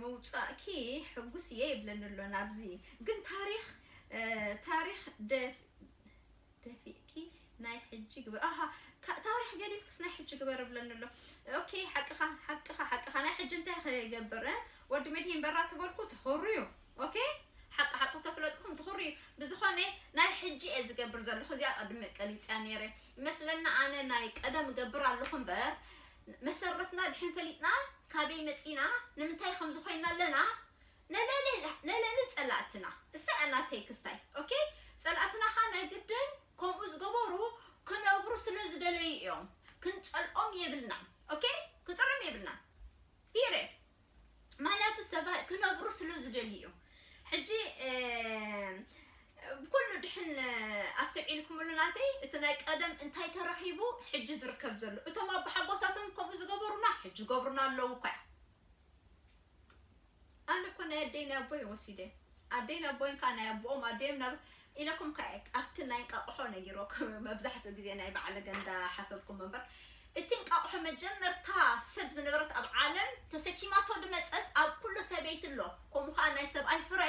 ምውፃእኪ ሕጉስ እየ ይብለኒ ኣሎ ናብዚ ግን ታሪክ ታሪክ ደፊእኪ ናይ ሕጂ ግበር ኣሃ ታሪክ ገዲፍክስ ናይ ሕጂ ግበር ብለኒ ኣሎ። ኦኬ ሓቅኻ ሓቅኻ ሓቅኻ ናይ ሕጂ እንታይ ክገብር ወዲ መድሂን በራ ተበልኩ ትኽሩ እዩ። ኦኬ ሓቂ ሓቁ ተፍለጥኩም ትኽሩ እዩ። ብዝኾነ ናይ ሕጂ እየ ዝገብር ዘለኹ እዚኣ ቅድሚ ቀሊፅያ ነይረ ይመስለና ኣነ ናይ ቀደም እገብር ኣለኹ እምበር መሰረትና ድሕን ፈሊጥና ካበይ መፂና ንምንታይ ከምዚ ኮይና ኣለና ነለሊ ጸላእትና እሳ ናተይ ክስታይ ኦኬ። ጸላእትና ኻ ናይ ግድን ከምኡ ዝገበሩ ክነብሩ ስለ ዝደለዩ እዮም። ክንጸልኦም የብልና ኦኬ። ክንጸልኦም የብልና ፒሬድ። ማለቱ ሰባ ክነብሩ ስለ ዝደልዩ እዮም። ሕጂ ኩሉ ድሕን ኣስተውዒልኩምሉ ናተይ እቲ ናይ ቀደም እንታይ ተረኺቡ ሕጂ ዝርከብ ዘሎ እቶም ኣቦሓጎታቶም ከምኡ ዝገበሩና ሕጂ ገብሩና ኣለዉ እኳ እዮም። ኣነ እኮ ናይ ኣደይ ናይ ኣቦይ ወሲደ ኣደይ ናይ ኣቦይን ከዓ ናይ ኣቦኦም ኣደዮም ናብ ኢለኩም ከዓ ኣብቲ ናይ እንቃቕሖ ነጊሮኩም መብዛሕትኡ ግዜ ናይ በዓለ ገንዳ ሓሰብኩም እምበር እቲ እንቃቕሖ መጀመርታ ሰብ ዝነበረት ኣብ ዓለም ተሰኪማቶ ድመፀት ኣብ ኩሉ ሰበይቲ ኣሎ። ከምኡ ከዓ ናይ ሰብኣይ ፍረ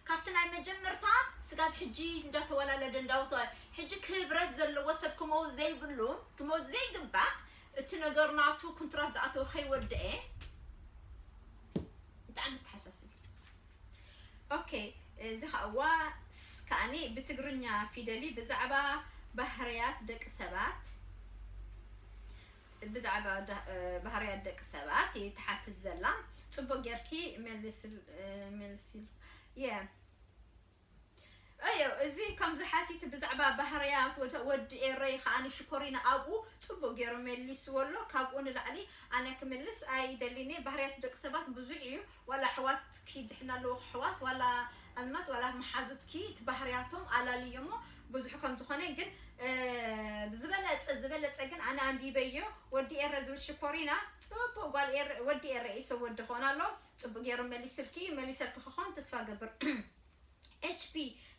ካብቲ ናይ መጀመርታ ስጋብ ሕጂ እንዳተወላለደ እንዳወተ ሕጂ ክብረት ዘለዎ ሰብ ክመውት ዘይብሉ ክመውት ዘይግባእ እቲ ነገር ናቱ ኩንትራት ዝኣተወ ከይወደአ ብጣዕሚ ተሓሳስብ። ኦኬ እዚ ከኣዋ ከኣኒ ብትግርኛ ፊደሊ ብዛዕባ ባህርያት ደቂ ሰባት ብዛዕባ ባህርያት ደቂ ሰባት ትሓትት ዘላ ጽቡቅ ጌርኪ መልስል የ ኣዮ እዚ ከምዚ ሓቲት ብዛዕባ ባህርያት ወዲ ኤረይ ከኣኒ ሽኮሪና ኣብኡ ጽቡቅ ገይሩ መሊስዎ ኣሎ። ካብኡ ንላዕሊ ኣነ ክምልስ ኣይደሊኒ። ባህርያት ደቂ ሰባት ብዙሕ እዩ። ዋላ ኣሕዋትኪ ድሕና ኣለዎ ኣሕዋት ዋላ ኣዝማት ዋላ መሓዙትኪ እቲ ባህርያቶም ኣላልዮ እሞ ብዙሕ ከም ዝኾነ ግን ብዝበለጸ ዝበለጸ ግን ኣነ ኣንቢበዮ ወዲ ኤረ ዝብል ሽኮሪና ጽቡቅ ጓል ኤረ ወዲ ኤረ እዩ ሰብ ወዲ ክኾን ኣሎ። ጽቡቅ ገይሩ መሊስልኪ መሊሰልኪ ክኾን ተስፋ ገብር። H P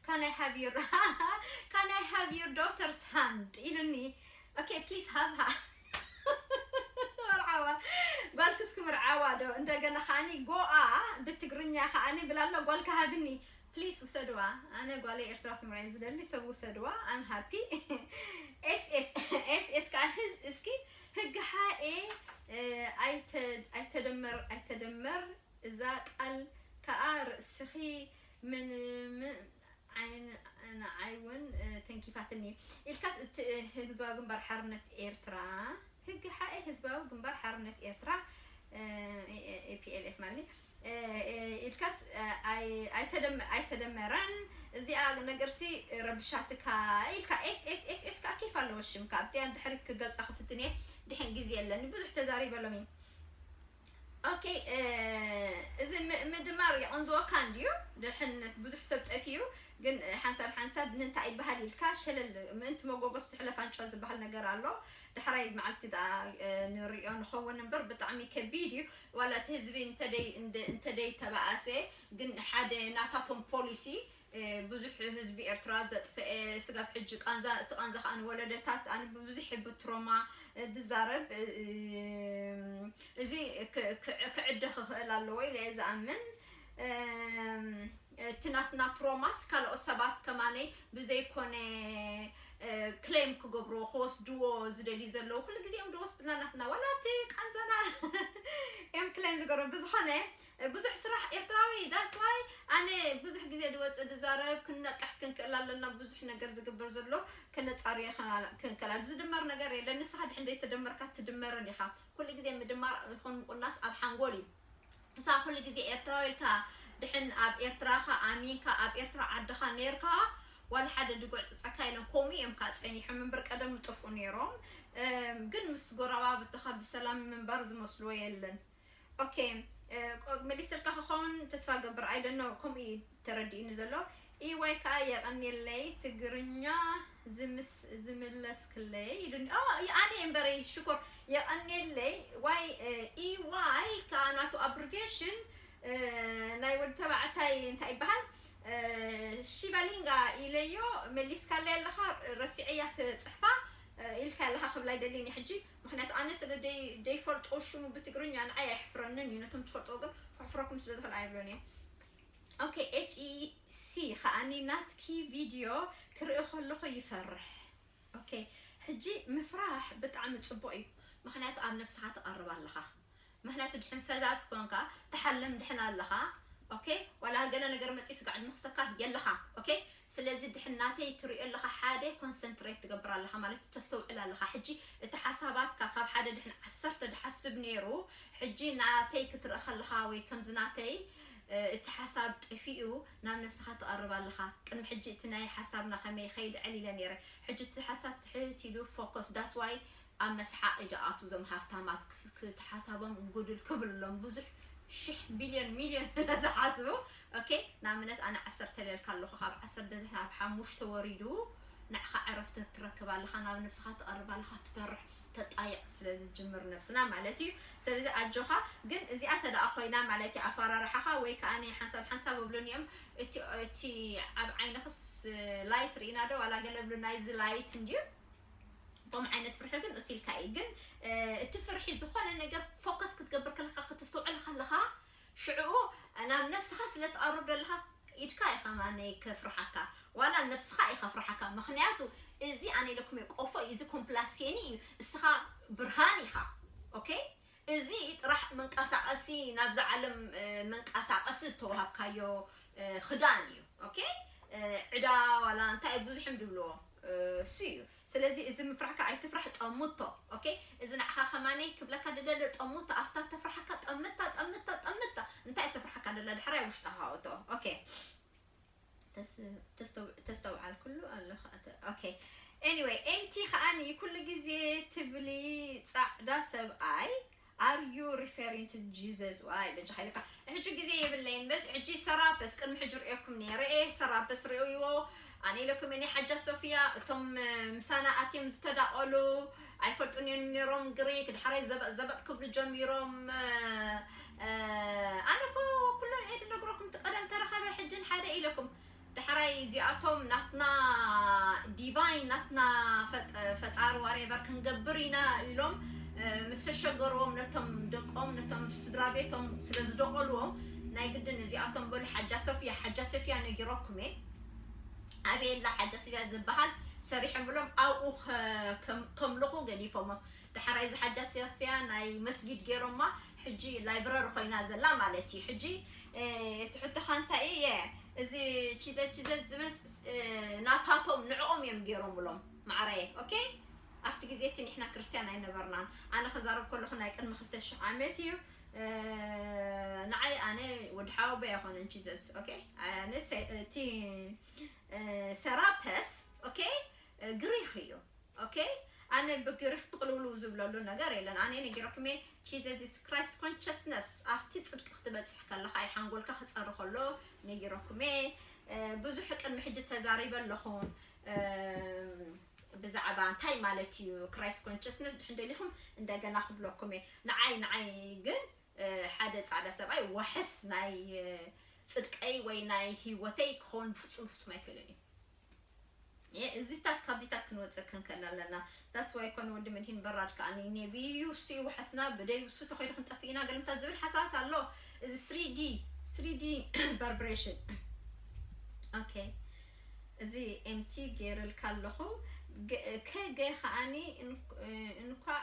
can I have your can I have your daughter's hand ኢሉኒ። Okay please have her። መርዓዋ ጓልክስ ክምርዓዋ ዶ እንደገና ከዓኒ ጎኣ ብትግርኛ ከዓኒ ብላሎ ጓልካ ሃብኒ please ውሰድዋ። ኣነ ጓለይ ኤርትራ ትምርዓይ ዝደሊ ሰብ ውሰድዋ። I'm happy። S S S S ከዓ ህዝ እስኪ ህግሓኤ ኣይተደመር ኣይተደመር እዛ ቃል ከኣ ርእስኺ ምንም ንዓይ እውን ተንኪፋትኒ ኢልካስ እቲ ህዝባዊ ግንባር ሓርነት ኤርትራ ህግሓኤ ህዝባዊ ግንባር ሓርነት ኤርትራ P L F ማለት ኢልካስ ኣይተደመረን እዚኣ ነገርሲ ረብሻትካ ኢልካ ኤስ ኤስ ኤስ ኤስ ከዓ ኬፍ ኣለዎ ሽምካ ኣብቲያን ድሕሪት ክገልፃ ክፍትን እየ ድሕን ግዜ የለኒ ብዙሕ ተዛሪበሎም እዩ ኦኬ እዚ ምድማር የቐንዝወካ እንድዩ ድሕን ብዙሕ ሰብ ጠፊኡ ግን ሓንሳብ ሓንሳብ ምንታይ ይበሃል ኢልካ ሸለል ምእንቲ መጎጎስ ትሕለፍ ኣንጭዋ ዝበሃል ነገር ኣሎ ዳሕራይ መዓልቲ ደኣ ንሪኦ ንኸውን እምበር ብጣዕሚ ከቢድ እዩ ዋላ እቲ ህዝቢ እንተደይ ተበኣሰ ግን ሓደ ናታቶም ፖሊሲ ብዙሕ ህዝቢ ኤርትራ ዘጥፈኤ ስጋብ ሕጂ ቃንዛ እቲ ቃንዛ ከዓ ንወለደታት ኣነ ብብዙሕ ብትሮማ ድዛረብ እዚ ክዕደ ክኽእል ኣለዎ ኢለ እየ ዝኣምን እቲ ናትና ትሮማስ ካልኦት ሰባት ከማነይ ብዘይኮነ ክሌም ክገብርዎ ክወስድዎ ዝደልዩ ዘለዉ ኩሉ ግዜ እዮም ዝወስዱና ናትና ዋላ እቲ ቃንዛና እዮም ክሌም ዝገብሩ ብዝኾነ ብዙሕ ስራሕ ኤርትራዊ that's why ኣነ ብዙሕ ግዜ ዝወፅእ ዝዛረብ ክንነቅሕ ክንክእል ኣለና ብዙሕ ነገር ዝግበር ዘሎ ከነፃርዮ ክንክእል ዝድመር ነገር የለን ንስኻ ድሕን ዘይተደመርካ ትድመርን ኢኻ ኩሉ ግዜ ምድማር ይኹን ምቁናስ ኣብ ሓንጎል እዩ እሳ ኩሉ ግዜ ኤርትራዊ ኢልካ ድሕን ኣብ ኤርትራኻ ኣሚንካ ኣብ ኤርትራ ዓድኻ ነርካ ዋላ ሓደ ድጉዕ ፅፀካ የለን ከምኡ እዮም ከዓ ፀኒሖም እምበር ቀደም ይጠፍኡ ነይሮም ግን ምስ ጎረባብትኻ ብሰላም ምንባር ዝመስልዎ የለን ኦኬ መሊስልካ ክኸውን ተስፋ ገብር I don't know ከምኡ እዩ ተረዲእኒ ዘሎ ኢዋይ ከዓ የቐንየለይ ትግርኛ ዝምለስክለይ ኢሉኒ ኣነ እምበረይ ሽኮር የቐንየለይ ዋይ ኢዋይ ከዓ ናቱ abbreviation ናይ ወዲ ተባዕታይ እንታይ ይበሃል ሺባሊንጋ ኢለዮ መሊስካለይ ኣለኻ ረሲዐያ ክፅሕፋ ኢልካ ኣለኻ ክብላ ይደልየኒ ሕጂ ምክንያቱ ኣነ ስለ ደይፈልጦ ሽሙ ብትግርኛ ንዓይ ኣይሕፍረንን እዩ ነቶም ትፈልጦ ግን ክሕፍረኩም ስለ ዝኽእል ኣይብሎን እዮም ኦኬ ኤች ኢ ሲ ከዓኒ ናትኪ ቪድዮ ክርኢ ከለኹ ይፈርሕ ኦኬ ሕጂ ምፍራሕ ብጣዕሚ ፅቡቅ እዩ ምክንያቱ ኣብ ነብስኻ ትቐርብ ኣለኻ ምክንያቱ ድሕን ፈዛዝ ኮንካ ትሓልም ድሕን ኣለኻ ኦኬ ዋላ ገለ ነገር መፅኡ ስጋዕ ድንክሰካ የለኻ ኦኬ ስለዚ ድሕን ናተይ ትሪኦ ኣለኻ ሓደ ኮንሰንትሬት ትገብር ኣለኻ ማለት ተስተውዕል ኣለኻ ሕጂ እቲ ሓሳባትካ ካብ ሓደ ድሕን ዓሰርተ ድሓስብ ነይሩ ሕጂ ናተይ ክትርኢ ከለኻ ወይ ከምዚ ናተይ እቲ ሓሳብ ጠፊኡ ናብ ነብስኻ ትቐርብ ኣለኻ ቅድሚ ሕጂ እቲ ናይ ሓሳብና ከመይ ይኸይድ ዕል ኢለ ነይረ ሕጂ እቲ ሓሳብ ትሕት ኢሉ ፎከስ that's why ኣብ መስሓቕ ይደኣቱ እዞም ሃፍታማት ክስ- ክቲ ሓሳቦም ጉድል ክብልሎም ብዙሕ ሽሕ ቢልዮን ሚልዮን ዝሓስቡ ኦኬ ንኣብነት ኣነ ዓሰርተ ለልካ ኣለኹ ካብ ዓሰርተ ድሕን ኣብ ሓሙሽተ ወሪዱ ንዕኻ ዕረፍቲ ትረክብ ኣለኻ ናብ ነብስኻ ትቐርብ ኣለኻ ትፈርሕ ተጣይቕ ስለ ዝጅምር ነብስና ማለት እዩ ስለዚ ኣጆኻ ግን እዚኣ ተደኣ ኮይና ማለት እዩ ኣፈራርሓኻ ወይ ከዓ ናይ ሓንሳብ ሓንሳብ እብሉን እዮም እቲ እቲ ኣብ ዓይንኽስ ላይት ርኢና ዶ ዋላ ገለ ብሉ ናይዚ ላይት እንድዩ ከም ዓይነት ፍርሒ ግን እሱ ኢልካ እዩ ግን እቲ ፍርሒ ዝኾነ ነገር ፎከስ ክትገብር ከለካ ክትስተውዕል ከለካ ሽዕኡ ናብ ነብስኻ ስለ ትቐርብ ዘለካ ኢድካ እዩ ከማነይ ከፍርሓካ ዋላ ነብስኻ እዩ ከፍርሓካ ምክንያቱ እዚ ኣነ ኢለኩም እየ ቆፎ እዩ እዚ ኮምፕላሴኒ እዩ እስኻ ብርሃን ኢኻ ኦኬ እዚ ጥራሕ መንቀሳቀሲ ናብዛ ዓለም መንቀሳቀሲ ዝተዋሃብካዮ ክዳን እዩ ኦኬ ዕዳ ዋላ እንታይ ብዙሕም ድብልዎ እሱ እዩ ስለዚ እዚ ምፍራሕካ ኣይትፍራሕ ጠምቶ ኦኬ እዚ ንዓኻ ከማነይ ክብለካ ደደለ ጠምቶ ኣፍታ ተፍራሕካ ጠምታ ጠምታ ጠምታ እንታይ ተፍራሕካ ደላ ድሕራይ ውሽጣ ሃወቶ ኦኬ ተስተውዓል ኩሉ ኣለኻ ኦኬ anyway ኤምቲ ከዓኒ ኩሉ ግዜ ትብሊ ፃዕዳ ሰብኣይ are you referring to Jesus ዋይ በጃኻ ኢልካ ሕጂ ግዜ የብለይን በጅ ሕጂ ሰራፐስ ቅድሚ ሕጂ ርእየኩም ነይረ እየ ሰራፐስ ርእይዎ ኣነ ኢለኩም እኔ ሓጃ ሶፊያ እቶም ምሳና ኣትዮም ዝተዳቐሉ ኣይፈልጡን እዮም ነይሮም ግሪክ ድሓራይ ዘበጥ ዘበጥ ክብሉ ጀሚሮም ኣነ ኮ ኩሎም እየ ድነግረኩም እቲ ቀደም ተረኸበ ሕጅን ሓደ ኢለኩም ዳሕራይ እዚኣቶም ናትና ዲቫይን ናትና ፈጣሪ ዋሬቨር ክንገብር ኢና ኢሎም ምስ ተሸገርዎም ነቶም ደቆም ነቶም ስድራ ቤቶም ስለ ዝደቆልዎም ናይ ግድን እዚኣቶም በሉ ሓጃ ሰፍያ ሓጃ ሰፍያ ነጊረኩም እየ ኣበየላ ሓጃ ሰፍያ ዝበሃል ሰሪሖም ብሎም ኣብኡ ከምልኹ ገዲፎሞ ዳሕራይ እዚ ሓጃ ሰፍያ ናይ መስጊድ ገይሮማ ሕጂ ላይብረሪ ኮይና ዘላ ማለት እዩ ሕጂ እቲ ሕቶኻ እንታይ እየ እዚ ቺዘ ቺዘ ዝብል ናታቶም ንዕኦም እዮም ገይሮም ብሎም ማዕረየ ኦኬ ኣብቲ ግዜ እቲ ንሕና ክርስትያን ኣይነበርናን ኣነ ክዛረብ ከለኹ ናይ ቅድሚ ክልተ ሽሕ ዓመት እዩ ንዓይ ኣነ ወዲ ሓወቦ ኣይኮነን ጂዘስ ኦኬ ኣነ እቲ ሰራፐስ ኦኬ ግሪክ እዩ ኦኬ ኣነ ብግሪክ ቅልውልው ዝብለሉ ነገር የለን ኣነ ነጊረኩሜ ጂዘስ ክራይስት ኮንሽስነስ ኣብቲ ፅድቂ ክትበፅሕ ከለካ እዩ ሓንጎልካ ክፀሪ ከሎ ነጊረኩሜ ብዙሕ ቅድሚ ሕጂ ተዛሪበ ኣለኹ ብዛዕባ እንታይ ማለት እዩ ክራይስት ኮንሽስነስ ድሕን ደሊኹም እንደገና ክብለኩም እየ ንዓይ ንዓይ ግን ሓደ ፃዕዳ ሰብኣይ ዋሕስ ናይ ፅድቀይ ወይ ናይ ህይወተይ ክኸውን ብፍፁም ፍፁም ኣይክእልን እዩ እዚታት ካብዚታት ክንወፅእ ክንከል ኣለና ዳስዋይ ኮነ ወዲ መድሂን በራድ ከዓ ነቢዩ እሱ ይውሐስና ብደይ እሱ ተኸይዱ ክንጠፍእ ኢና ገልምታት ዝብል ሓሳባት ኣሎ እዚ ስሪዲ ስሪዲ በርብሬሽን ኦኬ እዚ ኤምቲ ገይርልካ ኣለኹ ከገ ከዓኒ እንኳዕ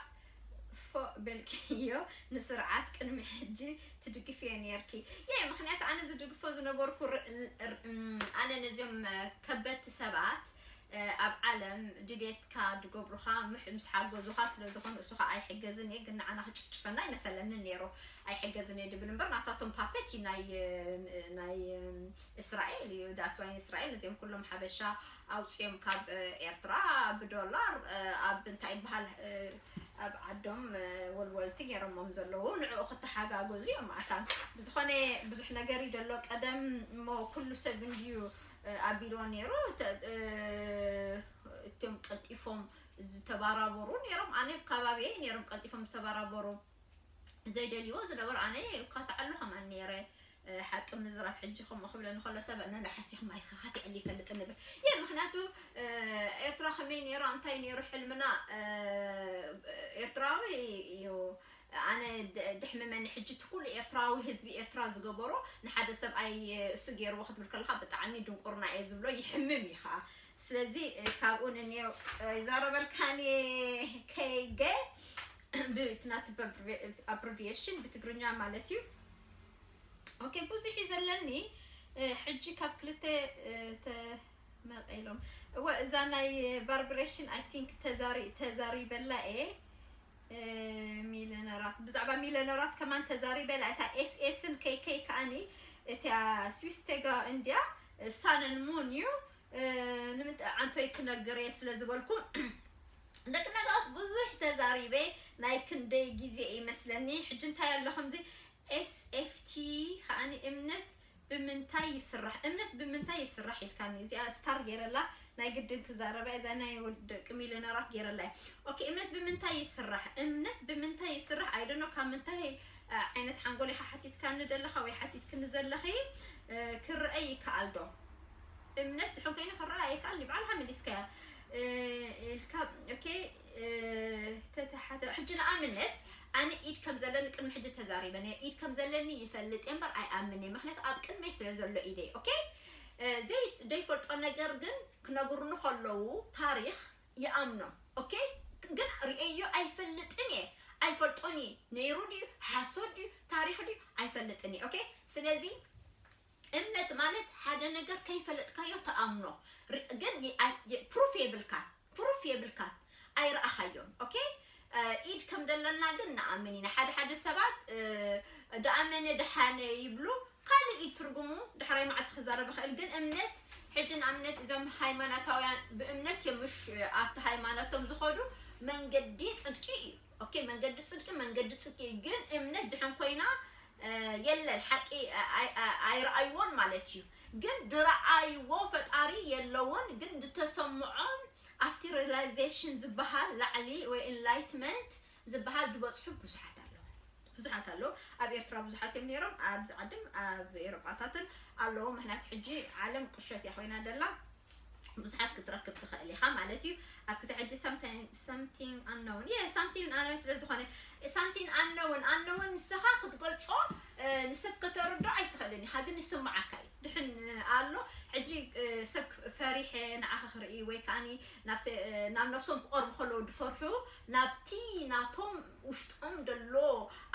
ፎእ በልክዮ፣ ንስርዓት ቅድሚ ሕጂ ትድግፍዮ ነርኪ። የ ምክንያቱ ኣነ ዝድግፎ ዝነበርኩ ኣነ ነዚኦም ከበድቲ ሰባት ኣብ ዓለም ድሌትካ ዝገብሩኻ ምስ ሓገዙኻ ስለ ዝኾኑ እሱ ከዓ ኣይሕገዝን እየ፣ ግን ንዓና ክጭጭፈና ኣይመሰለንን ነይሩ። ኣይሕገዝን እየ ድብል እምበር ናታቶም ፓፐት እዩ ናይ ናይ እስራኤል እዩ። ዳስዋይ እስራኤል ነዚኦም ኩሎም ሓበሻ ኣውፅኦም ካብ ኤርትራ ብዶላር ኣብ እንታይ ይበሃል ኣብ ዓዶም ወልወልቲ ገይሮሞም ዘለዉ ንዕኡ ክተሓጋገዙ እዮም። ኣታ ብዝኾነ ብዙሕ ነገር እዩ ዘሎ። ቀደም እሞ ኩሉ ሰብ እንድዩ ኣቢልዎ ነይሩ። እቶም ቀልጢፎም ዝተባራበሩ ነይሮም። ኣነ ከባቢየ ነይሮም ቀልጢፎም ዝተባራበሩ። ዘይደልይዎ ዝነበሩ ኣነ እኳ ተዓሉ ከማን ነይረ። ሓቂ ምዝራብ ሕጂ ከምኡ ክብለኒ ከሎ ሰብ ነናሓሲኽማ ይኸኻቲዕሉ ይፈልጥ ንብል የ ምክንያቱ ኤርትራ ከመይ ነይሩ እንታይ ነይሩ ሕልምና ኤርትራዊ እዩ። ኣነ ድሕምመኒ ሕጂ እቲ ኩሉ ኤርትራዊ ህዝቢ ኤርትራ ዝገበሮ ንሓደ ሰብኣይ እሱ ገይርዎ ክትብል ከለካ ብጣዕሚ ድንቁርና እየ ዝብሎ ይሕምም እዩ ከዓ። ስለዚ ካብኡ ንንየው ይዛረበልካኒ ከይገ ብትናቱ abbreviation ብትግርኛ ማለት እዩ። ኦኬ ብዙሕ እዩ ዘለኒ ሕጂ ካብ ክልተ ተመቐሎም እወ እዛ ናይ vibration I think ተዛሪበላ እየ። ሚለነራት ብዛዕባ ሚለነራት ከማን ተዛሪበላ እታ ኤስኤስን ከይከይ ከዓኒ እታ ስዊስ ቴጋ እንድያ ሳነን ሙን እዩ። ንምንታይ ዓንቶይ ክነግር እየ ስለ ዝበልኩ ደቂ ነጋውስ ብዙሕ ተዛሪበ ናይ ክንደይ ግዜ ይመስለኒ። ሕጂ እንታይ ኣሎ ከምዚ ኤስኤፍቲ ከዓኒ እምነት ብምንታይ ይስራሕ እምነት ብምንታይ ይስራሕ ኢልካኒ እዚኣ ስታር ገይረላ ናይ ግድን ክዛረባ እዛ ናይ ደቂ ሚሊዮነራት ገይረላ እየ። ኦኬ እምነት ብምንታይ ይስራሕ እምነት ብምንታይ ይስራሕ ኣይደኖ ካብ ምንታይ ዓይነት ሓንጎል ኢኻ ሓቲትካኒ ዘለኻ ወይ ሓቲትክኒ ዘለኺ ክረአ ይከኣል ዶ? እምነት ድሕን ኮይኑ ክረኣ ኣይከኣል ይበዓልካ መሊስካያ ኢልካ ኦኬ ተተሓተ ሕጂ ንኣብነት ኣነ ኢድ ከም ዘለኒ ቅድሚ ሕጂ ተዛሪበ ነየ ኢድ ከም ዘለኒ ይፈልጥ እየ እምበር ኣይኣምን እየ ምክንያቱ ኣብ ቅድመይ ስለ ዘሎ ኢደይ ኦኬ ዘይደይፈልጦ ነገር ግን ክነግሩኒ ከለዉ ታሪክ ይኣምኖም ኦኬ ግን ርእየዮ ኣይፈልጥን እየ ኣይፈልጦን እየ ነይሩ ድዩ ሓሶት ድዩ ታሪክ ድዩ ኣይፈልጥን እየ ኦኬ ስለዚ እምነት ማለት ሓደ ነገር ከይፈለጥካዮ ተኣምኖ ግን ፕሩፍ የብልካን ፕሩፍ የብልካን ኣይረኣኻዮን ኦኬ ኢድ ከም ዘለና ግን ንኣምን ኢና ሓደ ሓደ ሰባት ደኣመነ ደሓነ ይብሉ ካልእ ኢድ ትርጉሙ ድሕራይ መዓልቲ ክዛረብ ይኽእል ግን እምነት ሕጂ ንኣብነት እዞም ሃይማኖታውያን ብእምነት እዮም ምሽ ኣብቲ ሃይማኖቶም ዝኸዱ መንገዲ ፅድቂ እዩ ኦኬ መንገዲ ፅድቂ መንገዲ ፅድቂ እዩ ግን እምነት ድሕን ኮይና የለን ሓቂ ኣይረኣይዎን ማለት እዩ ግን ድረኣይዎ ፈጣሪ የለውን ግን ዝተሰምዖም ኣብቲ realization ዝበሃል ላዕሊ ወይ enlightenment ዝበሃል ዝበፅሑ ብዙሓት ኣለዉ ብዙሓት ኣለዉ ኣብ ኤርትራ ብዙሓት እዮም ነይሮም ኣብዚ ዓድም ኣብ ኤሮጳታትን ኣለዉ ምክንያቱ ሕጂ ዓለም ቁሸት እያ ኮይና ደላ ብዙሓት ክትረክብ ትኽእል ኢኻ ማለት እዩ ኣብ ክተ ሕጂ something unknown የ something unknown ስለ ዝኾነ something unknown unknown ንስኻ ክትገልጾ ንሰብ ከተርዶ ኣይትኽእልን ኢኻ ግን ይስምዓካ እዩ ድሕን ኣሎ ሕጂ ሰብ ፈሪሐ ንዓኻ ክርኢ ወይ ከዓ ናብ ነብሶም ክቐርቡ ከለዉ ዝፈርሑ ናብቲ ናቶም ውሽጦም ዘሎ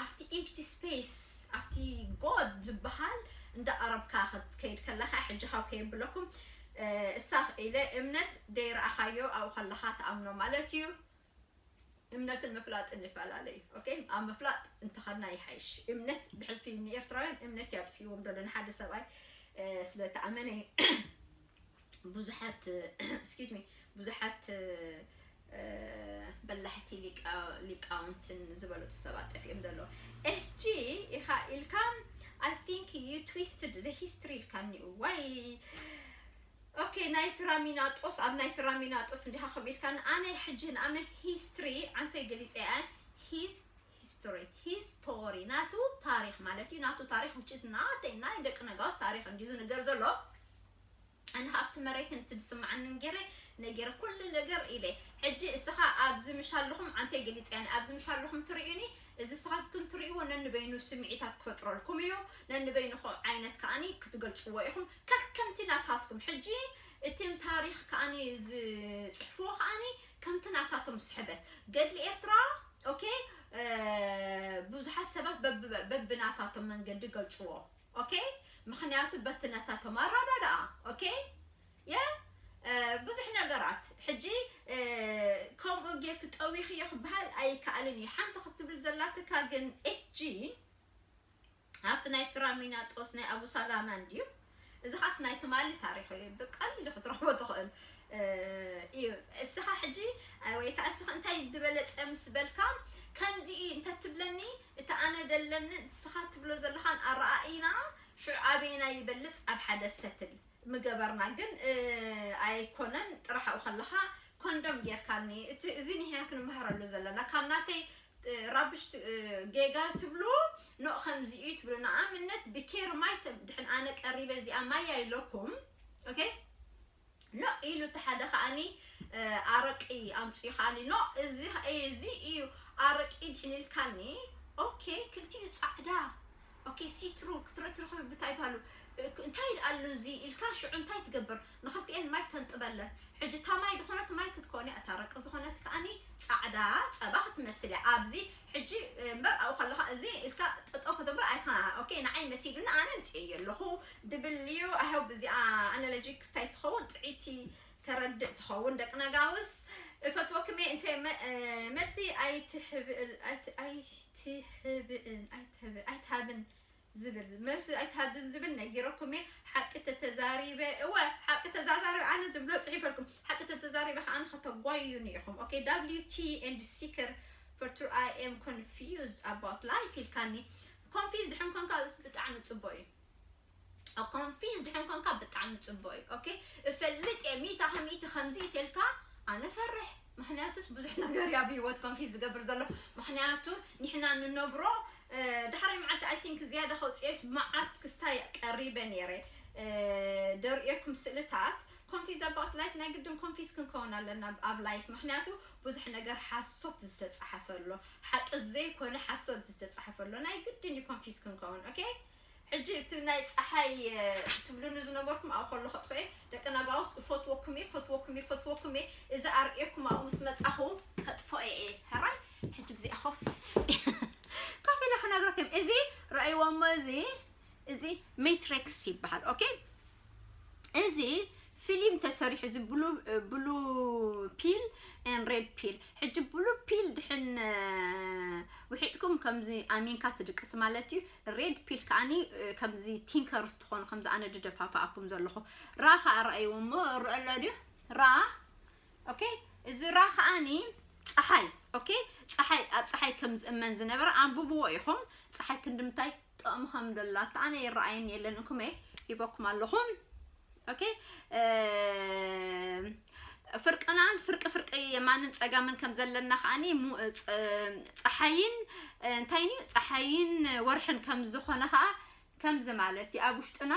ኣብቲ empty space ኣብቲ God ዝበሃል እንዳቐረብካ ክትከይድ ከለኻ ሕጂ ካብ ከየብለኩም እሳ ኢለ እምነት ደይረኣኻዮ ኣብኡ ከለኻ ትኣምኖ ማለት እዩ እምነትን ምፍላጥን ይፈላለ እዩ ኦኬ ኣብ ምፍላጥ እንተኸድና ይሓይሽ እምነት ብሕልፊ ንኤርትራውያን እምነት ያጥፍዎም ደሎ ንሓደ ሰብኣይ ስለተኣመነ ብዙሓት excuse me ብዙሓት በላሕቲ ሊቃውንትን ዝበለቱ ሰባት ጠፊኦም ዘለዉ። ኤች ጂ ኢኻ ኢልካ I think you twisted the history ኢልካኒ። ዋይ ኦኬ ናይ ፍራሚናጦስ ኣብ ናይ ፍራሚናጦስ እንዲኻ ከም ኢልካኒ ኣነ ሕጂ ንኣብነት history ዓንቶይ ገሊፀ እየ his history his story ናቱ ታሪኽ ማለት እዩ ናቱ ታሪኽ which is ናተይ ናይ ደቂ ነጋውስ ታሪኽ እንዲዩ ዝንገር ዘሎ ኣነ ኣብቲ መሬት እንት ዝስማዓንን ገይረ ነጊረ ኩሉ ነገር ኢለ ሕጂ እስኻ ኣብዚ ምሽ ኣለኹም ዓንተይ ገሊፀ እያ ኣብዚ ምሽ ኣለኹም ትርእዩኒ እዚ እስኻትኩም ትርእይዎ ነንበይኑ ስምዒታት ክፈጥረልኩም እዩ ነንበይኑ ከምኡ ዓይነት ከዓኒ ክትገልፅዎ ኢኹም ከከምቲ ናታትኩም ሕጂ እቲም ታሪኽ ከኣኒ ዝጽሕፍዎ ከኣኒ ከምቲ ናታቶም ስሕበት ገድሊ ኤርትራ። ኦኬ፣ ብዙሓት ሰባት በብናታቶም መንገዲ ገልጽዎ። ኦኬ፣ ምኽንያቱ በቲ ነታቶም ኣረዳድኣ። ኦኬ፣ የ ብዙሕ ነገራት ሕጂ ከምኡ ጌርክ ጠዊኽዮ ክበሃል ኣይከኣልን እዩ። ሓንቲ ክትብል ዘላትካ ግን ኤች ጂ ኣብቲ ናይ ፍራሚናጦስ ናይ ኣቡ ሰላማ እንድዩ። እዚ ኻስ ናይ ትማሊ ታሪኽ እዩ። ብቀሊሉ ክትረኽቦ ትኽእል እዩ። እስኻ ሕጂ ወይ ከዓ እስኻ እንታይ ዝበለጸ ምስ በልካ ከምዚ እዩ እንተ ትብለኒ እቲ ኣነ ደለኒ እስኻ ትብሎ ዘለኻን ኣረኣእይና ሽዑ ኣበየና ይበልጽ ኣብ ሓደ ሰትል ምገበርና ግን ኣይኮነን። ጥራሕ ኣብኡ ከለኻ ኮንዶም ጌርካኒ። እቲ እዚ ንሕና ክንመሃረሉ ዘለና ካብ ናተይ ራብሽ ጌጋ ትብሉ ኖ ከምዚ እዩ ትብሉ። ንኣብነት ብኬር ማይ ድሕን ኣነ ቀሪበ እዚኣ ማይ ኣይለኩም። ኦኬ፣ ኖ ኢሉ እቲ ሓደ ከኣኒ ኣረቂ ኣምፅኡ ከኣኒ ኖ እዚ እዚ እዩ ኣረቂ ድሕን ኢልካኒ። ኦኬ፣ ክልቲኡ ፃዕዳ። ኦኬ፣ ሲትሩ ክትረትርኸ ብታይ ባሉ እንታይ ኣሉ እዚ ኢልካ ሽዑ እንታይ ትገብር? ንኽልቲኤን ማይ ተንጥበለን። ሕጂ እታ ማይ ዝኾነት ማይ ክትኮን እያ፣ እታ ረቂ ዝኾነት ከኣኒ ጻዕዳ ጸባ ክትመስል እያ። ኣብዚ ሕጂ እምበር ኣብኡ ከለኻ እዚ ኢልካ ጠጠው ክትብር ኣይትኸና። ኦኬ፣ ንዓይ መሲሉኒ ኣነ ኣምፅኤዮ ኣለኹ ድብል እዩ። ኣይ ሆፕ እዚኣ ኣናሎጂ ክስታይ ትኸውን ጥዕይቲ ተረድእ ትኸውን። ደቂ ነጋውስ እፈትወክም እየ። እንተ መ- እ፣ መልሲ ኣይትህብእል ኣይት- ኣይትህብእን ኣይትህብ- ኣይትሃብን ዝብል መልሲ ኣይትሃብን ዝብል ነጊረኩም እየ። ሓቂ ተተዛሪበ እወ ሓቂ ተዛዛሪ ኣነ ዝብሎ ፅሒፈልኩም ሓቂ ተተዛሪበ ከዓ ከተጓዩኒ ኢኹም። ኦኬ፣ W T and seeker for true I am confused about life ኢልካኒ። ኮንፊዝ ድሕን ኮንካ ብጣዕሚ ፅቡቅ እዩ። ኮንፊዝ ድሕን ኮንካ ብጣዕሚ ፅቡቅ እዩ። ኦኬ፣ እፈልጥ እየ ሚእታ ከሚእቲ ከምዚ እዩ ተልካ ኣነ ፈርሕ። ምክንያቱስ ብዙሕ ነገር እያ ብህይወት ኮንፊዝ ዝገብር ዘሎ። ምክንያቱ ንሕና ንነብሮ ዳሕራይ መዓልቲ ኣይ ቲንክ ዝያዳ ከውፅኤስ መዓት ክስታይ ቀሪበ ነይረ። ደርእየኩም ስእልታት ኮንፊዝ ኣባውት ላይፍ ናይ ግድን ኮንፊዝ ክንከውን ኣለና ኣብ ላይፍ። ምክንያቱ ብዙሕ ነገር ሓሶት ዝተፃሓፈ ኣሎ፣ ሓቂ ዘይኮነ ሓሶት ዝተፃሓፈ ኣሎ። ናይ ግድን እዩ ኮንፊዝ ክንከውን። ኦኬ፣ ሕጂ እቲ ናይ ፀሓይ ትብሉኒ ዝነበርኩም ኣብ ከሎ ከጥፎ እየ። ደቂ ናጋውስ እፈትወኩም እየ፣ እፈትወኩም እየ፣ እፈትወኩም እየ። እዚ ኣርእየኩም ኣብኡ ምስ መፃኹ ከጥፎ እየ። ሕራይ ሕጂ ብዚኣ ኮፍ ኮፍ ኢለ ክነግረኩም። እዚ ረእይዎሞ፣ እዚ እዚ ሜትሪክስ ይበሃል። ኦኬ፣ እዚ ፊልም ተሰሪሑ፣ እዚ ብሉ ብሉ ፒል ን ሬድ ፒል። ሕጂ ብሉ ፒል ድሕን ውሒጥኩም ከምዚ ኣሚንካ ትድቅስ ማለት እዩ። ሬድ ፒል ከዓኒ ከምዚ ቲንከርስ ትኾኑ፣ ከምዚ ኣነ ድደፋፋኣኩም ዘለኹ። ራ ከዓ ረኣይዎ እሞ ርአ ኣሎ ድዩ? ራ። ኦኬ፣ እዚ ራ ከዓኒ ፀሓይ። ኦኬ፣ ፀሓይ፣ ኣብ ፀሓይ ከም ዝእመን ዝነበረ ኣንብብዎ ኢኹም። ፀሓይ ክንድምታይ ጥቕሚ ከም ዘላታ ኣነ ይረኣየኒ የለን። እንኩመ ሂበኩም ኣለኹም። ኦኬ፣ ፍርቅናን ፍርቂ ፍርቂ የማንን ፀጋምን ከም ዘለና ከዓኒ ፀሓይን እንታይ እዩ ፀሓይን ወርሕን ከም ዝኾነ ከዓ ከምዚ ማለት እዩ። ኣብ ውሽጥና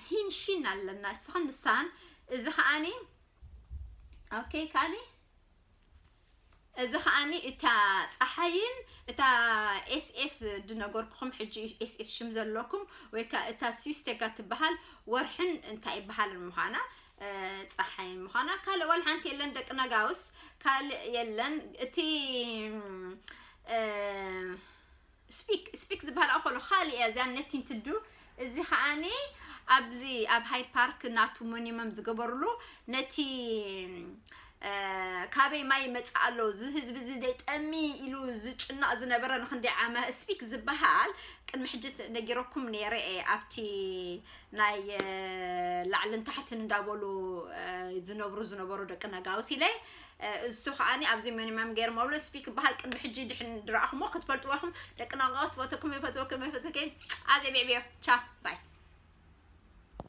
ሂንሺን ኣለና፣ እስኽን ንሳን። እዚ ከዓኒ ኦኬ፣ ካኒ እዚ ከዓኒ እታ ፀሓይን እታ ኤስኤስ ድነገርኩኹም ሕጂ ኤስኤስ ሽም ዘለኩም ወይ ከዓ እታ ስዊስቴጋ ትበሃል ወርሕን እንታይ ይበሃልን ምዃና ፀሓይን ምዃና ካልእ ዋላ ሓንቲ የለን። ደቂ ነጋውስ ካልእ የለን። እቲ ስፒክ ስፒክ ዝበሃል ኣኮሎ ካልእ እያ እዚኣ ነቲን ትዱ። እዚ ከዓኒ ኣብዚ ኣብ ሃይድ ፓርክ ናቱ ሞኒመም ዝገበርሉ ነቲ ካበይ ማይ ይመፅእ ኣሎ እዚ ህዝቢ እዚ ደይጠሚ ኢሉ ዝጭነቕ ዝነበረ ንክንደይ ዓመ ስፒክ ዝበሃል ቅድሚ ሕጂ ነጊረኩም ነይረ እየ ኣብቲ ናይ ላዕልን ታሕትን እንዳበሉ ዝነብሩ ዝነበሩ ደቂ ነጋውስ ኢለ እሱ ከዓኒ ኣብዚ ሚኒመም ገይሮም ኣብሎ ስፒክ በሃል ቅድሚ ሕጂ ድሕን ድረኣኹሞ ክትፈልጥዎ ኢኹም። ደቂ ነጋውስ ፈተኩም ይፈትወኩም ይፈትወኩም። ኣዜ ቢዕቢዮ ቻ ባይ።